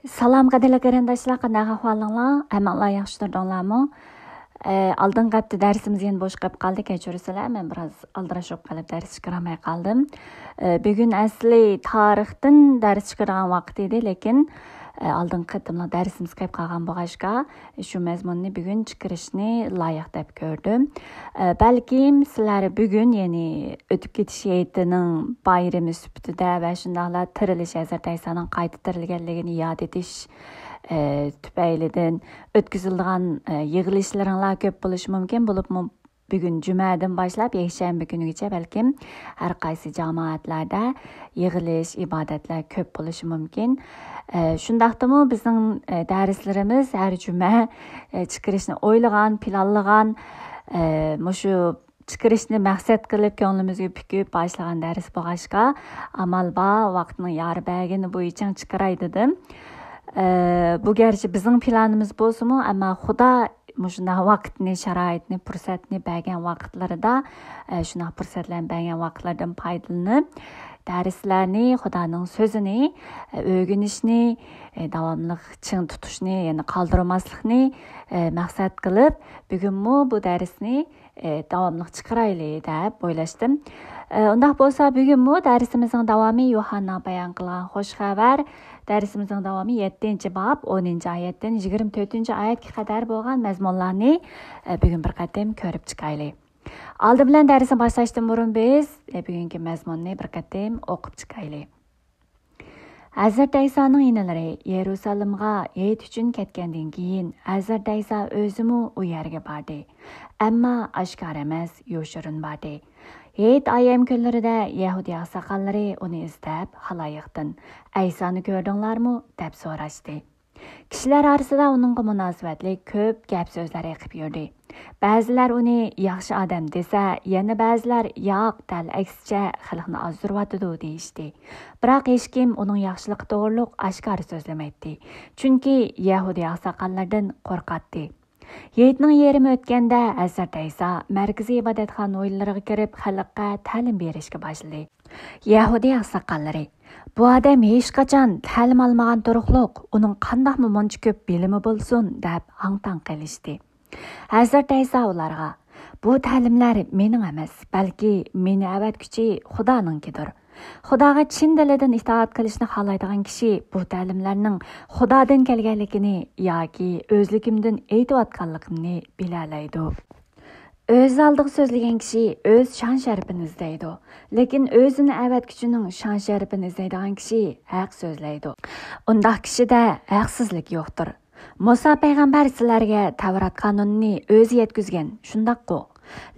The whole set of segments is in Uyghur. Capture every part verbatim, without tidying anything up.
سالام قەدىرلىك قېرىنداشلار، قانداق ئەھۋالىڭلار؟ ھەممىڭلار ياخشى تۇردۇڭلارمۇ؟ ئە، ئالدىنقى ھەپتە دەرسىمىز يەنە بوش قېلىپ قالدى، كەچۈرىسىلەر، مەن بىراز ئالدىراش بولۇپ قېلىپ دەرس چىقىرالماي قالدىم. ئە، بۈگۈن ئەسلى تارىختىن دەرس چىقىرىدىغان ۋاقىت ئىدى، لېكىن، ئە، ئالدىنقى قېتىملىق دەرسىمىز قېلىپ قالغان بولغاچقا، شۇ مەزمۇننى بۈگۈن چىقىرىشنى لايىق دەپ كۆردۈم. ئە، بەلكىم سىلەر بۈگۈن، يەنى ئۆتۈپ كېتىش ھېيتىنىڭ بايرىمى سۈپىتىدە ۋە شۇنداقلا تىرىلىش ھەزرىتى ئەيسانىڭ قايتا تىرىلگەنلىكىنى ياد ئېتىش، ئە، تۈپەيلىدىن ئۆتكۈزۈلىدىغان، ئە، يىغىلىشلىرىڭلار كۆپ بولۇشى مۇمكىن. بولۇپمۇ بۈگۈن جۈمەدىن باشلاپ يەكشەنبە كۈنىگىچە بەلكىم ھەر قايسى جامائەتلەردە يىغىلىش، ئىبادەتلەر كۆپ بولۇشى مۇمكىن. ئە، شۇنداقتىمۇ بىزنىڭ، ئە، دەرسلىرىمىز ھەر جۈمە، ئە، چىقىرىشنى ئويلىغان، پىلانلىغان، ئە، مۇشۇ چىقىرىشنى مەقسەت قىلىپ كۆڭلىمىزگە پۈكۈپ باشلىغان دەرس بولغاچقا، ئامال بار ۋاقىتنىڭ يار بەرگىنى بويىچە چىقىراي دېدىم. ئە، بۇ گەرچە بىزنىڭ پىلانىمىز بولسىمۇ، ئەمما خۇدا مۇشۇنداق ۋاقىتنى، شارائىتنى، پۇرسەتنى بەرگەن ۋاقىتلىرىدا، ئە، شۇنداق پۇرسەتلەرنى بەرگەن ۋاقىتلاردىن پايدىلىنىپ، دەرسلەرنى، خۇدانىڭ سۆزىنى، ئە، ئۆگىنىشنى، ئە، داۋاملىق چىڭ تۇتۇشنى، يەنى قالدۇرماسلىقنى، ئە، مەقسەت قىلىپ، بۈگۈنمۇ بۇ دەرسنى، ئە، داۋاملىق چىقىرايلى دەپ ئويلاشتىم. ئە، ئۇنداق بولسا بۈگۈنمۇ دەرسىمىزنىڭ داۋامى يوھاننا بايان قىلغان خوش خەۋەر. دەرسىمىزنىڭ داۋامى يەتتىنچى باب، ئونىنچى ئايەتتىن يىگىرمە تۆتىنچى ئايەتكە قەدەر بولغان مەزمۇنلارنى، ئە، بۈگۈن بىر قېتىم كۆرۈپ چىقايلى. ئالدى بىلەن دەرسنى باشلاشتىن بۇرۇن بىز، ئە، بۈگۈنكى مەزمۇننى بىر قېتىم ئوقۇپ چىقايلى. ھەزرەت ئەيسانىڭ ئىنىلىرى يېرۇسالېمغا ھېيت ئۈچۈن كەتكەندىن كېيىن، ھەزرەت ئەيسا ئۆزىمۇ ئۇ يەرگە باردى. ئەمما ئاشكارا ئەمەس، يوشۇرۇن باردى. ھېيت ئايەم كۈنلىرىدە يەھۇدىي ئاقساقاللىرى ئۇنى ئىزدەپ، خالايىقتىن، «ئەيسانى كۆردۈڭلارمۇ؟» دەپ سوراشتى. كىشىلەر ئارىسىدا ئۇنىڭغا مۇناسىۋەتلىك كۆپ گەپ سۆزلەر ئېقىپ يۈردى. بەزىلەر ئۇنى ياخشى ئادەم دېسە، يەنە بەزىلەر ياق، دەل ئەكسىچە خەلقنى ئازدۇرۇۋاتىدۇ دېيىشتى. بىراق ھېچكىم ئۇنىڭ ياخشىلىقى توغرۇلۇق ئاشكارا سۆزلىمەيتتى. چۈنكى يەھۇدىي ئاقساقاللاردىن قورقاتتى. ھېيتنىڭ يېرىمى ئۆتكەندە ھەزرەت ئەيسا مەركىزىي ئىبادەتخانا ھويلىلىرىغا كىرىپ خەلققە تەلىم بېرىشكە باشلىدى. يەھۇدىي ئاقساقاللىرى، «بۇ ئادەم ھېچقاچان تەلىم ئالمىغان تۇرۇقلۇق، ئۇنىڭ قانداقمۇ مۇنچە كۆپ بىلىمى بولسۇن؟» دەپ ھاڭ-تاڭ قىلىشتى. ھەزرەت ئەيسا ئۇلارغا، «بۇ تەلىملەر مېنىڭ ئەمەس، بەلكى مېنى ئەۋەتكۈچى خۇدانىڭكىدۇر. خۇداغا چىن دىلىدىن ئىتائەت قىلىشنى خالايدىغان كىشى بۇ تەلىملەرنىڭ خۇدادىن كەلگەنلىكىنى ياكى ئۆزلۈكۈمدىن ئېيتىۋاتقانلىقىمنى بىلەلەيدۇ.» ئۆز ئالدىغا سۆزلىگەن كىشى ئۆز شان-شەرىپىنى ئىزدەيدۇ، لېكىن ئۆزىنى ئەۋەتكۈچىنىڭ شان-شەرىپىنى ئىزدەيدىغان كىشى ھەق سۆزلەيدۇ. ئۇنداق كىشىدە ھەقسىزلىك يوقتۇر. مۇسا پەيغەمبەر سىلەرگە تەۋرات قانۇنىنى ئۆزى يەتكۈزگەن، شۇنداققۇ؟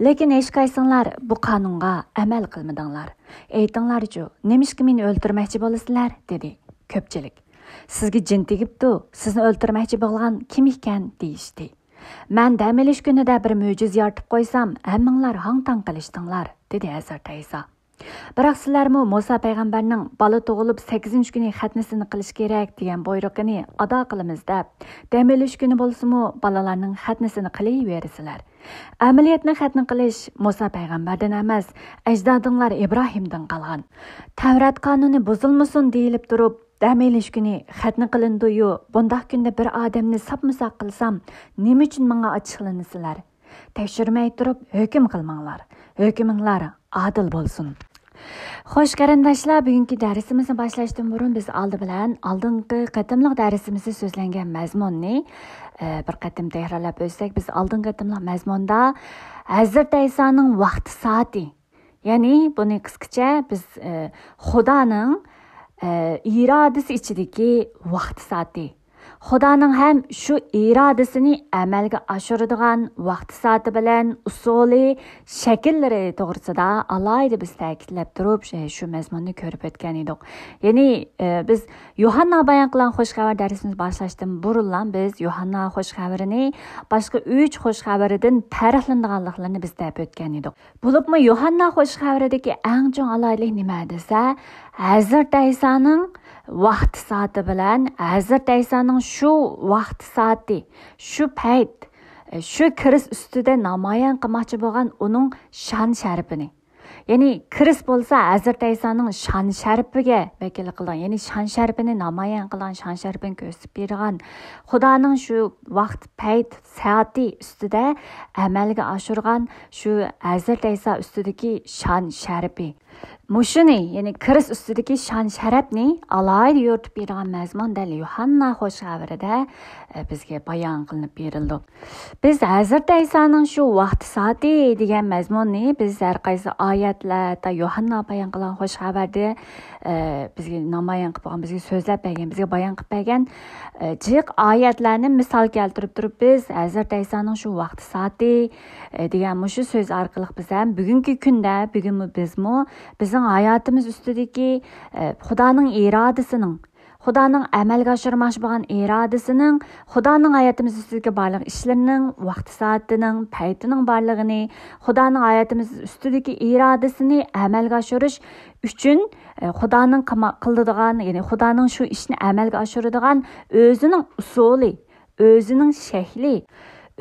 لېكىن ھېچقايسىڭلار بۇ قانۇنغا ئەمەل قىلمىدىڭلار. ئېيتىڭلارچۇ، نېمىشقا مېنى ئۆلتۈرمەكچى بولىسىلەر؟ دېدى. كۆپچىلىك، «سىزگە جىن تېگىپتۇ، سىزنى ئۆلتۈرمەكچى بولغان كىم ئىكەن؟» دېيىشتى. «مەن دەم ئېلىش كۈنىدە بىر مۆجىزە يارىتىپ قويسام، ھەممىڭلار ھاڭ-تاڭ قىلىشتىڭلار» دېدى ھەزرەت ئەيسا. «بىراق سىلەرمۇ مۇسا پەيغەمبەرنىڭ بالا تۇغۇلۇپ سەككىزىنچى كۈنى خەتنىسىنى قىلىش كېرەك دېگەن بۇيرۇقىنى ئادا قىلىمىز دەپ، دەم ئېلىش كۈنى بولسىمۇ بالىلارنىڭ خەتنىسىنى قىلىۋېرىسىلەر. ئەمەلىيەتنى خەتنە قىلىش مۇسا پەيغەمبەردىن ئەمەس، ئەجدادىڭلار ئىبراھىمدىن قالغان. تەۋرات قانۇنى بۇزۇلمىسۇن دېيىلىپ تۇرۇپ، دەم ئېلىش كۈنى خەتنە قىلىنىدۇ-يۇ، بۇنداق كۈندە بىر ئادەمنى ساپمۇساق قىلسام، نېمە ئۈچۈن ماڭا ئاچچىقلىنىسىلەر؟ تەكشۈرمەي تۇرۇپ ھۆكۈم قىلماڭلار. ھۆكۈمۈڭلار ئادىل بولسۇن.» خوش قېرىنداشلار، بۈگۈنكى دەرسىمىزنى باشلاشتىن بۇرۇن بىز ئالدى بىلەن ئالدىنقى قېتىملىق دەرسىمىزدە سۆزلەنگەن مەزمۇننى، ئە، بىر قېتىم تەكرارلاپ ئۆتسەك، بىز ئالدىنقى قېتىملىق مەزمۇندا ھەزرىتى ئەيسانىڭ ۋاقتى سائىتى، يەنى بۇنى قىسقىچە بىز، ئە، خۇدانىڭ، ئە، ئىرادىسى ئىچىدىكى ۋاقتى سائىتى، خۇدانىڭ ھەم شۇ ئىرادىسىنى ئەمەلگە ئاشۇرىدىغان ۋاقتى سائىتى بىلەن ئۇسۇلى، شەكىللىرى توغرىسىدا ئالاھىدە بىز تەكىتلەپ تۇرۇپ، شۇ، شۇ مەزمۇننى كۆرۈپ ئۆتكەن ئىدۇق. يەنى، ئە، بىز يوھاننا بايان قىلغان خوش خەۋەر دەرسىمىزنى باشلاشتىن بۇرۇنلا بىز يوھاننا خوش خەۋىرىنى باشقا ئۈچ خوش خەۋىرىدىن پەرقلىنىدىغانلىقلىرىنى بىز دەپ ئۆتكەن ئىدۇق. بولۇپمۇ يوھاننا خوش خەۋىرىدىكى ئەڭ چوڭ ئالاھىدىلىك نېمە دېسە، ھەزرىتى ئەيسانىڭ ۋاقتى سائىتى بىلەن ھەزرىتى ئەيسانىڭ شۇ ۋاقتى سائىتى، شۇ پەيت، شۇ كىرىس ئۈستىدە نامايان قىلماقچى بولغان ئۇنىڭ شان شەرىپىنى. يەنى كىرىست بولسا ھەزرىتى ئەيسانىڭ شان شەرىپىگە ۋەكىللىك قىلىدىغان، يەنى شان شەرىپىنى نامايان قىلغان، شان شەرىپىنى كۆرسىتىپ بېرىدىغان، خۇدانىڭ شۇ ۋاقىت، پەيت، سائىتى ئۈستىدە ئەمەلگە ئاشۇرغان شۇ ھەزرىتى ئەيسا ئۈستىدىكى شان شەرىپى. مۇشۇنى، يەنى كىرىست ئۈستىدىكى شان شەرەپنى ئالاھىدە يورۇتۇپ بېرىدىغان مەزمۇن دەل يۇھاننا خوش خەۋىرىدە، ئە، بىزگە بايان قىلىنىپ بېرىلىدۇ. بىز ھەزرىتى ئەيسانىڭ شۇ ۋاقتى سائىتى دېگەن مەزمۇننى بىز ھەر قايسى ئايەتلەردە يۇھاننا بايان قىلغان خوش خەۋەردە، ئە، بىزگە نامايان قىلىپ بولغان، بىزگە سۆزلەپ بەرگەن، بىزگە بايان قىلىپ بەرگەن، ئە، جىق ئايەتلەرنى مىسال كەلتۈرۈپ تۇرۇپ بىز ھەزرىتى ئەيسانىڭ شۇ ۋاقتى سائىتى، ئە، دېگەن مۇشۇ سۆز ئارقىلىق بىز ھەم بۈگۈنكى كۈندە، بۈگۈنمۇ بىزمۇ بىزنىڭ ھاياتىمىز ئۈستىدىكى، ئە، خۇدانىڭ ئىرادىسىنىڭ، خۇدانىڭ ئەمەلگە ئاشۇرماقچى بولغان ئىرادىسىنىڭ، خۇدانىڭ ھاياتىمىز ئۈستىدىكى بارلىق ئىشلىرىنىڭ ۋاقتى سائىتىنىڭ، پەيتىنىڭ بارلىقىنى، خۇدانىڭ ھاياتىمىز ئۈستىدىكى ئىرادىسىنى ئەمەلگە ئاشۇرۇش ئۈچۈن، ئە، خۇدانىڭ قىما-، قىلىدىغان، يەنى خۇدانىڭ شۇ ئىشنى ئەمەلگە ئاشۇرىدىغان ئۆزىنىڭ ئۇسۇلى، ئۆزىنىڭ شەكلى،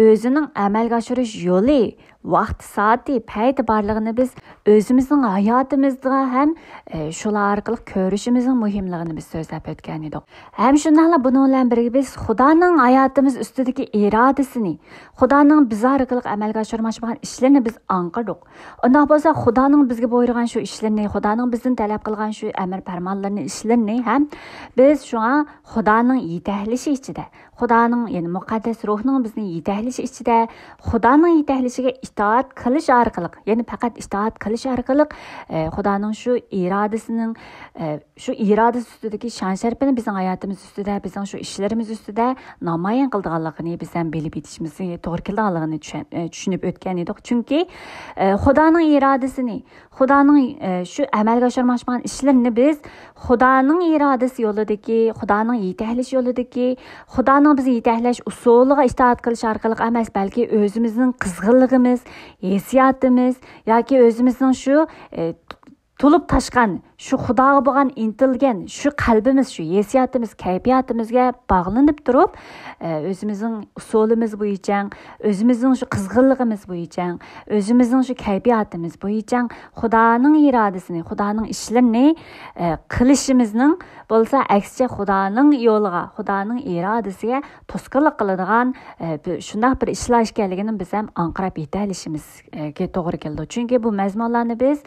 ئۆزىنىڭ ئەمەلگە ئاشۇرۇش يولى، ۋاقتى سائىتى، پەيتى بارلىقىنى بىز ئۆزىمىزنىڭ ھاياتىمىزدا ھەم، ئە، شۇلار ئارقىلىق كۆرۈشىمىزنىڭ مۇھىملىقىنى بىز سۆزلەپ ئۆتكەن ئىدۇق. ھەم شۇنداقلا بۇنىڭ بىلەن بىرگە بىز خۇدانىڭ ھاياتىمىز ئۈستىدىكى ئىرادىسىنى، خۇدانىڭ بىز ئارقىلىق ئەمەلگە ئاشۇرماقچى بولغان ئىشلىرىنى بىز ئاڭقىردۇق. ئۇنداق بولسا خۇدانىڭ بىزگە بۇيرۇغان شۇ ئىشلىرىنى، خۇدانىڭ بىزدىن تەلەپ قىلغان شۇ ئەمر پەرمانلىرىنى، ئىشلىرىنى ھەم بىز شۇڭا خۇدانىڭ يېتەكلىشى ئىچىدە، خۇدانىڭ، يەنى مۇقەددەس روھنىڭ بىزنى يېتەكلىشى ئىچىدە، خۇدانىڭ يېتەكلىشىگە ئىتائەت قىلىش ئارقىلىق، يەنى پەقەت ئىتائەت قىلىش ئارقىلىق، ئە، خۇدانىڭ شۇ ئىرادىسىنىڭ، ئە، شۇ ئىرادىسى ئۈستىدىكى شان شەرىپىنى بىزنىڭ ھاياتىمىز ئۈستىدە، بىزنىڭ شۇ ئىشلىرىمىز ئۈستىدە نامايان قىلىدىغانلىقىنى بىز ھەم بىلىپ يېتىشىمىزگە توغرا كېلىدىغانلىقىنى چۈشەن-، ئە، چۈشىنىپ ئۆتكەن ئىدۇق. چۈنكى، ئە، خۇدانىڭ ئىرادىسىنى، خۇدانىڭ، ئە، شۇ ئەمەلگە ئاشۇرماقچى بولغان ئىشلىرىنى بىز خۇدانىڭ ئىرادىسى يولىدىكى، خۇدانىڭ يېتەكلىشى يولىدىكى، خۇدانىڭ بىزنى يېتەكلەش ئۇسۇلىغا ئىتائەت قىلىش ئارقىلىق ئەمەس، بەلكى ئۆزىمىزنىڭ قىزغىنلىقىمىز، ھېسسىياتىمىز ياكى ئۆزىمىزنىڭ شۇ، ئە، تولۇپ تاشقان، شۇ خۇداغا بولغان ئىنتىلگەن شۇ قەلبىمىز، شۇ ھېسسىياتىمىز، كەيپىياتىمىزگە باغلىنىپ تۇرۇپ، ئە، ئۆزىمىزنىڭ ئۇسۇلىمىز بويىچە، ئۆزىمىزنىڭ شۇ قىزغىنلىقىمىز بويىچە، ئۆزىمىزنىڭ شۇ كەيپىياتىمىز بويىچە خۇدانىڭ ئىرادىسىنى، خۇدانىڭ ئىشلىرىنى، ئە، قىلىشىمىزنىڭ بولسا ئەكسىچە خۇدانىڭ يولىغا، خۇدانىڭ ئىرادىسىگە توسقۇنلۇق قىلىدىغان، ئە، بىر، شۇنداق بىر ئىشلار ئىكەنلىكىنى بىز ھەم ئاڭقىراپ يېتەلىشىمىزگە توغرا كېلىدۇ. چۈنكى بۇ مەزمۇنلارنى بىز،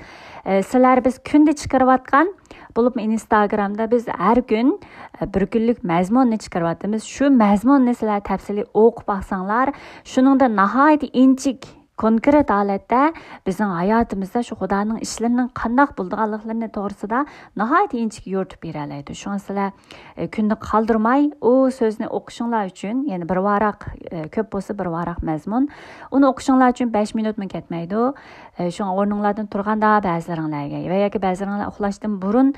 ئە، سىلەر بىز كۈندە چىقىرىۋاتقان، بولۇپمۇ ئىنستاگرامدا بىز ھەر كۈن، ئە، بىر كۈنلۈك مەزمۇننى چىقىرىۋاتىمىز. شۇ مەزمۇننى سىلەر تەپسىلىي ئوقۇپ باقساڭلار، شۇنىڭدا ناھايىتى ئىنچىك، كونكرېت ھالەتتە بىزنىڭ ھاياتىمىزدا شۇ خۇدانىڭ ئىشلىرىنىڭ قانداق بولىدىغانلىقلىرىنى توغرىسىدا ناھايىتى ئىنچىكە يورۇتۇپ بېرەلەيدۇ. شۇڭا سىلەر، ئە، كۈندە قالدۇرماي ئۇ سۆزنى ئوقۇشۇڭلار ئۈچۈن، يەنى بىر ۋاراق، ئە، كۆپ بولسا بىر ۋاراق مەزمۇن، ئۇنى ئوقۇشۇڭلار ئۈچۈن بەش مىنۇتمۇ كەتمەيدۇ. ئە، شۇڭا ئورنۇڭلاردىن تۇرغاندا بەزىلىرىڭلارگە ۋە ياكى بەزىلىرىڭلار ئۇخلاشتىن بۇرۇن،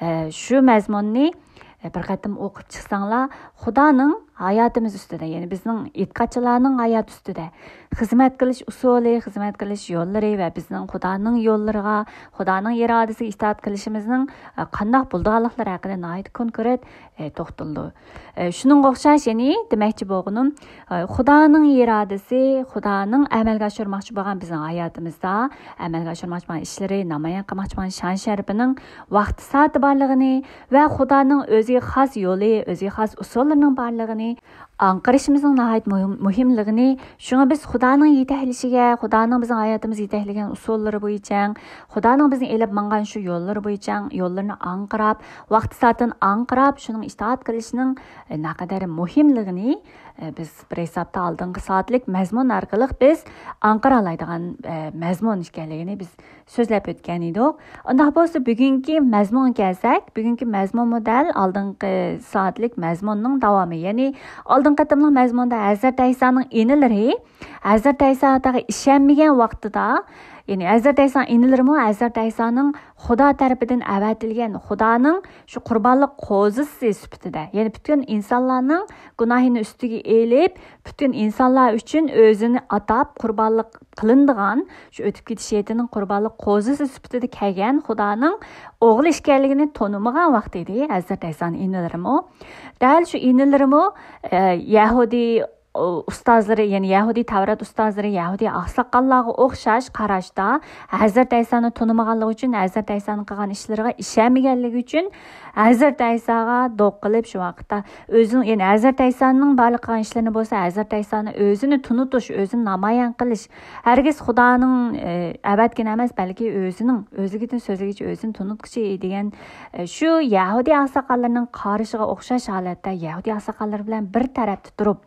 ئە، شۇ مەزمۇننى، ئە، بىر قېتىم ئوقۇپ چىقساڭلار، خۇدانىڭ ھاياتىمىز ئۈستىدە، يەنى بىزنىڭ ئېتىقادچىلارنىڭ ھاياتى ئۈستىدە خىزمەت قىلىش ئۇسۇلى، خىزمەت قىلىش يوللىرى ۋە بىزنىڭ خۇدانىڭ يوللىرىغا، خۇدانىڭ ئىرادىسىگە ئىتائەت قىلىشىمىزنىڭ، ئە، قانداق بولىدىغانلىقلىرى ھەققىدە ناھايىتى كونكرېت، ئە، توختىلىدۇ. ئە، شۇنىڭغا ئوخشاش، يەنى دېمەكچى بولغىنىم، ئە، خۇدانىڭ ئىرادىسى، خۇدانىڭ ئەمەلگە ئاشۇرماقچى بولغان بىزنىڭ ھاياتىمىزدا ئەمەلگە ئاشۇرماقچى بولغان ئىشلىرى، نامايان قىلماقچى بولغان شان شەرىپىنىڭ ۋاقتى سائىتى بارلىقىنى ۋە خۇدانىڭ ئۆزىگە خاس يولى، ئۆزىگە خاس ئۇسۇللىرىنىڭ بارلىقىنى ئاڭقىرىشىمىزنىڭ ناھايىتى مۇھىم، مۇھىملىقىنى، شۇڭا بىز خۇدانىڭ يېتەكلىشىگە، خۇدانىڭ بىزنىڭ ھاياتىمىزدا يېتەكلىگەن ئۇسۇللىرى بويىچە، خۇدانىڭ بىزنى ئېلىپ ماڭغان شۇ يوللىرى بويىچە، يوللىرىنى ئاڭقىراپ، ۋاقتى سائىتىنى ئاڭقىراپ، شۇنىڭ ئىتائەت قىلىشنىڭ، ئە، نەقەدەر مۇھىملىقىنى، ئە، بىز بىر ھېسابتا ئالدىنقى سائەتلىك مەزمۇن ئارقىلىق بىز ئاڭقىرالايدىغان، ئە، مەزمۇن ئىكەنلىكىنى بىز سۆزلەپ ئۆتكەن ئىدۇق. ئۇنداق بولسا بۈگۈنكى مەزمۇنغا كەلسەك، بۈگۈنكى مەزمۇنمۇ دەل ئالدىنقى سائەتلىك مەزمۇننىڭ داۋامى. يەنى ئالدىنقى قېتىملىق مەزمۇندا ھەزرەت ئەيسانىڭ ئىنىلىرى ھەزرەت ئەيساغا ئىشەنمىگەن ۋاقتىدا، يەنى ھەزرەت ئەيسانىڭ ئىنىلىرىمۇ ھەزرەت ئەيسانىڭ خۇدا تەرىپىدىن ئەۋەتىلگەن خۇدانىڭ شۇ قۇربانلىق قوزىسى سۈپىتىدە، يەنى پۈتۈن ئىنسانلارنىڭ گۇناھىنى ئۈستىگە ئېلىپ، پۈتۈن ئىنسانلار ئۈچۈن ئۆزىنى ئاتاپ قۇربانلىق قىلىنىدىغان شۇ ئۆتۈپ كېتىش ھېيتىنىڭ قۇربانلىق قوزىسى سۈپىتىدە كەلگەن خۇدانىڭ ئوغلى ئىكەنلىكىنى تونۇمىغان ۋاقتى ئىدى ھەزرەت ئەيسانىڭ ئىنىلىرىمۇ. دەل شۇ ئىنىلىرىمۇ، ئە، يەھۇدىي ئۇستازلىرى، يەنى يەھۇدىي تەۋرات ئۇستازلىرى، يەھۇدىي ئاقساقاللارغا ئوخشاش قاراشتا، ھەزرەت ئەيسانى تونۇمىغانلىقى ئۈچۈن، ھەزرەت ئەيسانىڭ قىلغان ئىشلىرىغا ئىشەنمىگەنلىكى ئۈچۈن، ھەزرەت ئەيساغا دوق قىلىپ، شۇ ۋاقىتتا ئۆزىنىڭ، يەنى ھەزرەت ئەيسانىڭ بارلىق قىلغان ئىشلىرىنى بولسا، ھەزرەت ئەيسانى ئۆزىنى تونۇتۇش، ئۆزىنى نامايان قىلىش، ھەرگىز خۇدانىڭ، ئە، ئەۋەتكىنى ئەمەس، بەلكى ئۆزىنىڭ، ئۆزلۈكىدىن سۆزلىگۈچى، ئۆزىنى تونۇتقۇچى دېگەن، ئە، شۇ يەھۇدىي ئاقساقاللىرىنىڭ قارىشىغا ئوخشاش ھالەتتە يەھۇدىي ئاقساقاللىرى بىلەن بىر تەرەپتە تۇرۇپ،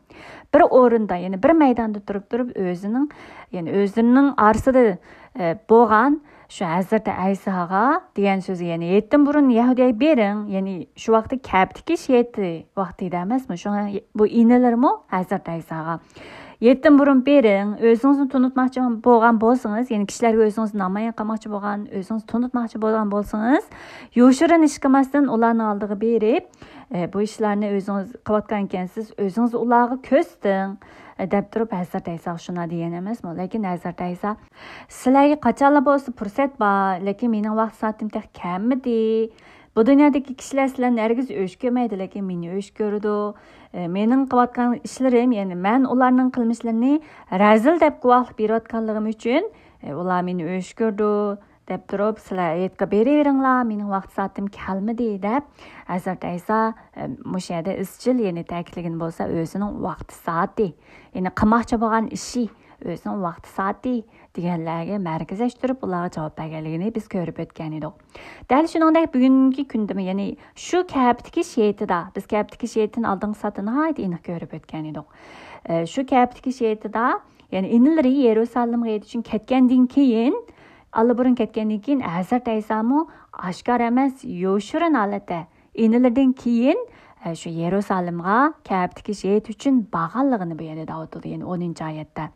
بىر ئورۇندا، يەنى بىر مەيداندا تۇرۇپ تۇرۇپ ئۆزىنىڭ، يەنى ئۆزلىرىنىڭ ئارىسىدا، ئە، بولغان شۇ ھەزرىتى ئەيساغا دېگەن سۆزى، يەنى يەتتىن بۇرۇن يەھۇدىيەگە بېرىڭ، يەنى شۇ ۋاقىتتا كەپە تىكىش ھېيتى ۋاقتى ئىدى ئەمەسمۇ؟ شۇڭا بۇ ئىنىلىرىمۇ ھەزرىتى ئەيساغا يەتتىن بۇرۇن بېرىڭ، ئۆزىڭىزنى تونۇتماقچى بولغان بولسىڭىز، يەنى كىشىلەرگە ئۆزىڭىزنى نامايان قىلماقچى بولغان، ئۆزىڭىزنى تونۇتماقچى بولغان بولسىڭىز، يوشۇرۇن ئىش قىلماستىن ئۇلارنىڭ ئالدىغا بېرىپ، ئە، بۇ ئىشلارنى ئۆزىڭىز قىلىۋاتقان ئىكەنسىز، ئۆزىڭىز ئۇلارغا كۆرسىتىڭ، ئە، دەپ تۇرۇپ ھەزرەت ئەيساغا شۇنداق دېگەن ئەمەسمۇ؟ لېكىن ھەزرەت ئەيسا، سىلەرگە قاچانلا بولسا پۇرسەت بار، لېكىن مېنىڭ ۋاقىت سائىتىم تېخى كەلمىدى. بۇ دۇنيادىكى كىشىلەر سىلەرنى ھەرگىز ئۆچ كۆرمەيدۇ، لېكىن مېنى ئۆچ كۆرىدۇ. ئە، مېنىڭ قىلىۋاتقان ئىشلىرىم، يەنى مەن ئۇلارنىڭ قىلمىشلىرىنى رەزىل دەپ گۇۋاھلىق بېرىۋاتقانلىقىم ئۈچۈن، ئە، ئۇلار مېنى ئۆچ كۆرىدۇ، دەپ تۇرۇپ، سىلەر ھېيتقا بېرىۋېرىڭلار، مېنىڭ ۋاقىت سائىتىم كەلمىدى، دەپ، ھەزرەت ئەيسا، ئە، مۇشۇ يەردە ئىزچىل يەنە تەكىتلىگىنى بولسا، ئۆزىنىڭ ۋاقتى سائىتى، يەنى قىلماقچى بولغان ئىشى، ئۆزىنىڭ ۋاقتى سائىتى دېگەنلەرگە مەركەزلەشتۈرۈپ، ئۇلارغا جاۋاب بەرگەنلىكىنى بىز كۆرۈپ ئۆتكەن ئىدۇق. دەل شۇنىڭدەك بۈگۈنكى كۈندىمۇ، يەنى شۇ كەپە تىكىش ھېيتىدا، بىز كەپە تىكىش ھېيتىنى ئالدىنقى سائەتتە ناھايىتى ئېنىق كۆرۈپ ئۆتكەن ئىدۇق. ئە، شۇ كەپە تىكىش ھېيتىدا، يەنى ئىنىلىرى يېرۇسالېمغا ھېيت ئۈچۈن كەتكەندىن كېيىن، ئاللىبۇرۇن كەتكەندىن كېيىن ھەزرەت ئەيسامۇ ئاشكارا ئەمەس، يوشۇرۇن ھالەتتە ئىنىلىرىدىن كېيىن، ئە، شۇ يېرۇسالېمغا كەپە تىكىش ھېيت ئۈچۈن بارغانلىقىنى بۇ يەردە دەۋاتىدۇ، يەنى ئونىنچى ئايەتتە.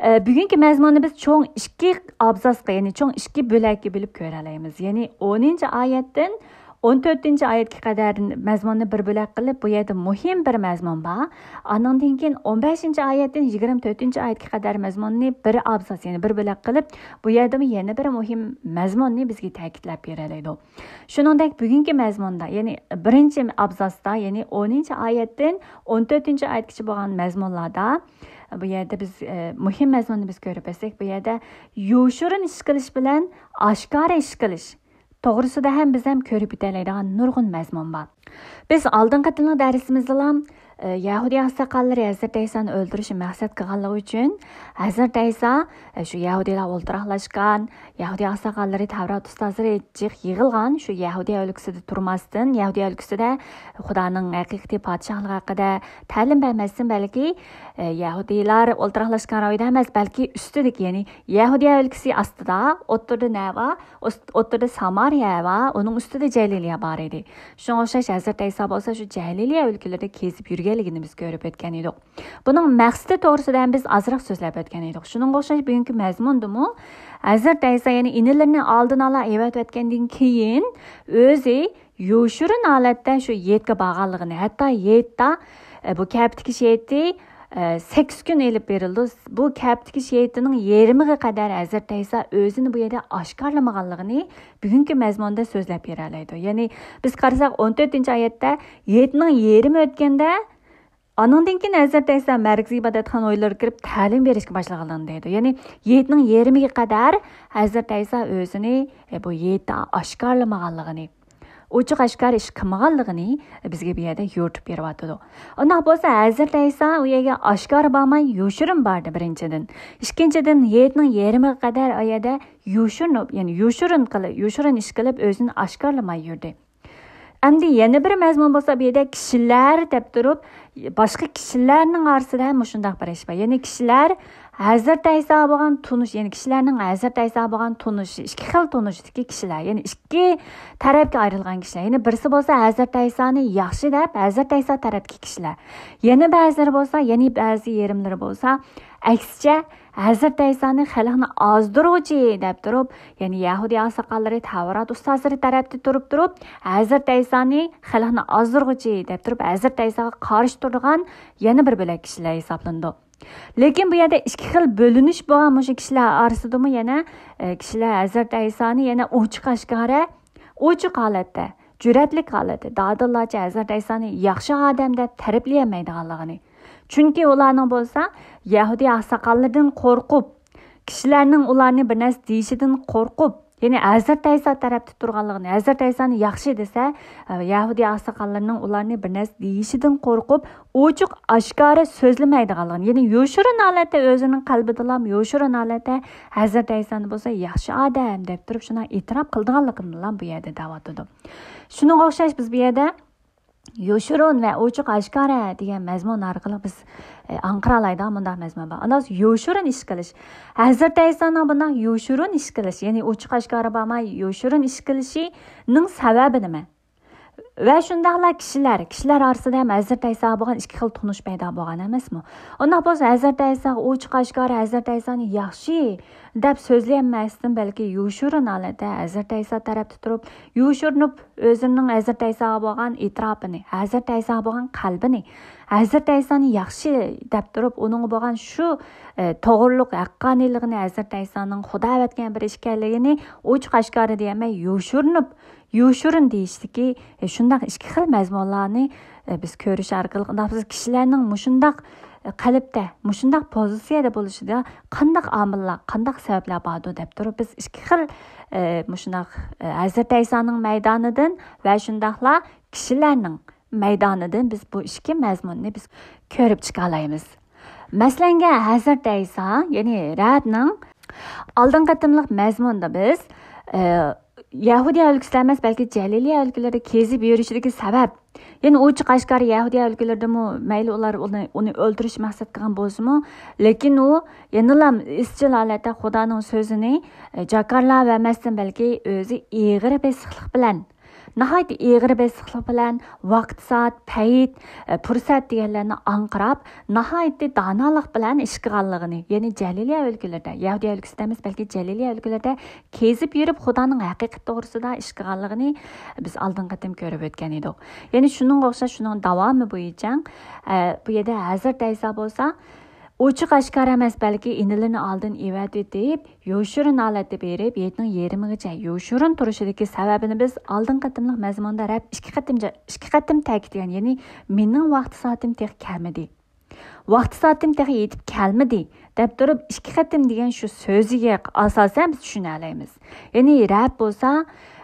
ئە، بۈگۈنكى مەزمۇننى بىز چوڭ ئىككى ئابزاسقا، يەنى چوڭ ئىككى بۆلەككە بۆلۈپ كۆرەلەيمىز. يەنى ئونىنچى ئايەتتىن ئون تۆتىنچى ئايەتكە قەدەر مەزمۇننى بىر بۆلەك قىلىپ، بۇ يەردە مۇھىم بىر مەزمۇن بار. ئانىڭدىن كېيىن ئون بەشىنچى ئايەتتىن يىگىرمە تۆتىنچى ئايەتكە قەدەر مەزمۇننى بىر ئابزاس، يەنى بىر بۆلەك قىلىپ، بۇ يەردىمۇ يەنە بىر مۇھىم مەزمۇننى بىزگە تەكىتلەپ بېرەلەيدۇ. شۇنىڭدەك بۈگۈنكى مەزمۇندا، يەنى بىرىنچى ئابزاستا، يەنى ئونىنچى ئايەتتىن ئون تۆتىنچى ئايەتكىچە بولغان مەزمۇنلاردا، بۇ يەردە بىز، ئە، مۇھىم مەزمۇننى بىز كۆرۈپ ئۆتسەك، بۇ يەردە يوشۇرۇن ئىش قىلىش بىلەن ئاشكارا ئىش قىلىش توغرىسىدا ھەم بىز ھەم كۆرۈپ ئۆتەلەيدىغان نۇرغۇن مەزمۇن بار. بىز ئالدىنقى قېتىملىق دەرسىمىزدىلا، ئە، يەھۇدىي ئاقساقاللىرى ھەزرىتى ئەيسانى ئۆلتۈرۈشنى مەقسەت قىلغانلىقى ئۈچۈن، ھەزرىتى ئەيسا، ئە، شۇ يەھۇدىيلار ئولتۇراقلاشقان، يەھۇدىي ئاقساقاللىرى، تەۋرات ئۇستازلىرى جىق يىغىلغان شۇ يەھۇدىيە ئۆلكىسىدە تۇرماستىن، يەھۇدىيە ئۆلكىسىدە خۇدانىڭ ھەقىقىي پادىشاھلىقى ھەققىدە تەلىم بەرمەستىن، بەلكى، ئە، يەھۇدىيلار ئولتۇراقلاشقان رايوندا ئەمەس، بەلكى ئۈستىدىكى، يەنى يەھۇدىيە ئۆلكىسى ئاستىدا، ئوتتۇرىدا نە بار؟ ئوس-، ئوتتۇرىدا سامارىيە بار، ئۇنىڭ ئۈستىدە جەلىلىيە بار ئىدى. شۇنىڭغا ئوخشاش ھەزرىتى ئەيسا بولسا شۇ جەلىلىيە ئۆلكىلىرىدە كېزىپ يۈرگەنلىكىنى بىز كۆرۈپ ئۆتكەن ئىدۇق. بۇنىڭ مەقسىتى توغرىسىدا ھەم بىز ئازراق سۆزلەپ ئۆتكەن ئىدۇق. شۇنىڭغا ئوخشاش بۈگۈنكى مەزمۇندىمۇ ھەزرىتى ئەيسا، يەنى ئىنىلىرىنى ئالدىن ئالا ئەۋەتىۋەتكەندىن كېيىن ئۆزى يوشۇرۇن ھالەتتە شۇ ھېيتقا بارغانلىقىنى، ھەتتا ھېيتتا، ئە، بۇ كەپە تىكىش ھېيتى، ئە، سەككىز كۈن ئېلىپ بېرىلىدۇ. بۇ كەپە تىكىش ھېيتىنىڭ يېرىمىغا قەدەر ھەزرىتى ئەيسا ئۆزىنى بۇ يەردە ئاشكارىلىمىغانلىقىنى بۈگۈنكى مەزمۇندا سۆزلەپ بېرەلەيدۇ. يەنى بىز قارىساق، ئون تۆتىنچى ئايەتتە ھېيتنىڭ يېرىمى ئۆتكەندە، ئانىڭدىن كېيىن ھەزرىتى ئەيسا مەركىزىي ئىبادەتخانا ھويلىرىغا كىرىپ تەلىم بېرىشكە باشلىغانلىقىنى دەيدۇ. يەنى ھېيتنىڭ يېرىمىگە قەدەر ھەزرىتى ئەيسا ئۆزىنى، ئە، بۇ ھېيتتا ئاشكارىلىمىغانلىقىنى، ئوچۇق ئاشكارا ئىش قىلمىغانلىقىنى بىزگە بۇ يەردە يورۇتۇپ بېرىۋاتىدۇ. ئۇنداق بولسا، ھەزرىتى ئەيسا ئۇ يەرگە ئاشكارا بارماي، يوشۇرۇن باردى، بىرىنچىدىن. ئىككىنچىدىن، ھېيتنىڭ يېرىمىغا قەدەر ئۇ يەردە يوشۇرۇنۇپ، يەنى يوشۇرۇن قىلىپ، يوشۇرۇن ئىش قىلىپ، ئۆزىنى ئاشكارىلىماي يۈردى. ئەمدى يەنە بىر مەزمۇن بولسا، بۇ يەردە كىشىلەر دەپ تۇرۇپ، باشقا كىشىلەرنىڭ ئارىسىدا ھەم مۇشۇنداق بىر ئىش بار. يەنى كىشىلەر ھەزرىتى ئەيسا بولغان تونۇش، يەنى كىشىلەرنىڭ ھەزرىتى ئەيسا بولغان تونۇشى، ئىككى خىل تونۇشتىكى كىشىلەر، يەنى ئىككى تەرەپكە ئايرىلغان كىشىلەر. يەنى بىرسى بولسا ھەزرىتى ئەيسانى ياخشى دەپ، ھەزرىتى ئەيسا تەرەپتىكى كىشىلەر. يەنە بەزىلىرى بولسا، يەنە بەزى يېرىملىرى بولسا، ئەكسىچە، ھەزرىتى ئەيسانى خەلقنى ئازدۇرغۇچى دەپ تۇرۇپ، يەنى يەھۇدىي ئاقساقاللىرى، تەۋرات ئۇستازلىرى تەرەپتە تۇرۇپ تۇرۇپ، ھەزرىتى ئەيسانى خەلقنى ئازدۇرغۇچى دەپ تۇرۇپ، ھەزرىتى ئەيساغا قارشى تۇرىدىغان يەنە بىر بۆلەك كىشىلەر ھېسابلىنىدۇ. لېكىن بۇ يەردە ئىككى خىل بۆلۈنۈش بولغان مۇشۇ كىشىلەر ئارىسىدىمۇ يەنە، ئە، كىشىلەر ھەزرىتى ئەيسانى يەنە ئوچۇق ئاشكارا، ئوچۇق ھالەتتە، جۈرئەتلىك ھالەتتە، دادىللارچە ھەزرىتى ئەيسانى ياخشى ئادەم دەپ تەرىپلىيەلمەيدىغانلىقىنى، چۈنكى ئۇلارنىڭ بولسا يەھۇدىي ئاقساقاللىرىدىن قورقۇپ، كىشىلەرنىڭ ئۇلارنى بىر نەرسە دېيىشىدىن قورقۇپ، يەنى ھەزرىتى ئەيسا تەرەپتە تۇرغانلىقىنى، ھەزرىتى ئەيسانى ياخشى دېسە، يەھۇدىي ئاقساقاللىرىنىڭ ئۇلارنى بىر نەرسە دېيىشىدىن قورقۇپ، ئوچۇق ئاشكارا سۆزلىمەيدىغانلىقىنى، يەنى يوشۇرۇن ھالەتتە ئۆزىنىڭ قەلبىدىلا يوشۇرۇن ھالەتتە ھەزرىتى ئەيسانى بولسا ياخشى ئادەم دەپ تۇرۇپ شۇنداق ئېتىراپ قىلىدىغانلىقىنىلا بۇ يەردە دەۋاتىدۇ. شۇنىڭغا ئوخشاش بىز بۇ يەردە يوشۇرۇن ۋە ئوچۇق ئاشكارا دېگەن مەزمۇن ئارقىلىق بىز، ئە، ئاڭقىرالايدىغان مۇنداق مەزمۇن بار. ئاندىن يوشۇرۇن ئىش قىلىش. ھەزرىتى ئەيسانىڭ بۇنداق يوشۇرۇن ئىش قىلىش، يەنى ئوچۇق ئاشكارا بارماي يوشۇرۇن ئىش قىلىشىنىڭ سەۋەبى نېمە؟ ۋە شۇنداقلا كىشىلەر، كىشىلەر ئارىسىدا ھەم ھەزرىتى ئەيساغا بولغان ئىككى خىل تونۇش پەيدا بولغان ئەمەسمۇ؟ ئۇنداق بولسا ھەزرىتى ئەيساغا ئوچۇق ئاشكارا ھەزرىتى ئەيسانى ياخشى دەپ سۆزلىيەلمەستىن، بەلكى يوشۇرۇن ھالەتتە ھەزرىتى ئەيسا تەرەپتە تۇرۇپ، يوشۇرۇنۇپ ئۆزىنىڭ ھەزرىتى ئەيساغا بولغان ئېتىراپىنى، ھەزرىتى ئەيساغا بولغان قەلبىنى، ھەزرىتى ئەيسانى ياخشى دەپ تۇرۇپ، ئۇنىڭغا بولغان شۇ، ئە، توغرىلىق، ھەققانىيلىقىنى، ھەزرىتى ئەيسانىڭ خۇدا ئەۋەتكەن بىر ئىش ئىكەنلىكىنى ئوچۇق ئاشكارا دېيەلمەي، يوشۇرۇنۇپ، يوشۇرۇن دېيىشتىكى، ئە، شۇنداق ئىككى خىل مەزمۇنلارنى، ئە، بىز كۆرۈش ئارقىلىق، ئۇنداق بىز كىشىلەرنىڭ مۇشۇنداق، ئە، قەلبتە، مۇشۇنداق پوزىتسىيەدە بولۇشىدا قانداق ئامىللار، قانداق سەۋەبلەر باردۇ دەپ تۇرۇپ، بىز ئىككى خىل، ئە، مۇشۇنداق، ئە، ھەزرىتى ئەيسانىڭ مەيدانىدىن ۋە شۇنداقلا كىشىلەرنىڭ مەيدانىدىن بىز بۇ ئىككى مەزمۇننى بىز كۆرۈپ چىقالايمىز. مەسىلەنگە، ھەزرىتى ئەيسا، يەنى رەبنىڭ ئالدىنقى قېتىملىق مەزمۇندا بىز، ئە، يەھۇدىيە ئۆلكىسىدە ئەمەس، بەلكى جەلىلىيە ئۆلكىلىرىدە كېزىپ يۈرۈشىدىكى سەۋەب، يەنى ئوچۇق ئاشكارا يەھۇدىيە ئۆلكىلىرىدىمۇ مەيلى ئۇلار ئۇنى، ئۇنى ئۆلتۈرۈش مەقسەت قىلغان بولسىمۇ، لېكىن ئۇ يەنىلا ئىزچىل ھالەتتە خۇدانىڭ سۆزىنى، ئە، جاكارلاۋەرمەستىن، بەلكى ئۆزى ئېغىر بېسىقلىق بىلەن، ناھايىتى ئېغىر بېسىقلىق بىلەن ۋاقىت سائەت، پەيت، ئە، پۇرسەت دېگەنلەرنى ئاڭقىراپ، ناھايىتى دانالىق بىلەن ئىش قىلغانلىقىنى، يەنى جەلىلىيە ئۆلكىلىرىدە، يەھۇدىيە ئۆلكىسىدە ئەمەس، بەلكى جەلىلىيە ئۆلكىلىرىدە كېزىپ يۈرۈپ خۇدانىڭ ھەقىقىتى توغرىسىدا ئىش قىلغانلىقىنى بىز ئالدىنقى قېتىم كۆرۈپ ئۆتكەن ئىدۇق. يەنى شۇنىڭغا ئوخشاش شۇنىڭ داۋامى بويىچە، ئە، بۇ يەردە ھەزرىتى ئەيسا بولسا ئوچۇق ئاشكارا ئەمەس، بەلكى ئىنىلىرىنى ئالدىن ئېۋەتىۋېتىپ، يوشۇرۇن ھالەتتە بېرىپ، ھېيتنىڭ يېرىمىغىچە يوشۇرۇن تۇرۇشىدىكى سەۋەبىنى بىز ئالدىنقى قېتىملىق مەزمۇندا رەب ئىككى قېتىم جا-، ئىككى قېتىم تەكىتلىگەن، يەنى مېنىڭ ۋاقتى سائىتىم تېخى كەلمىدى. ۋاقتى سائىتىم تېخى يېتىپ كەلمىدى، دەپ تۇرۇپ ئىككى قېتىم دېگەن شۇ سۆزىگە ئاساسەن بىز چۈشىنەلەيمىز. يەنى رەب بولسا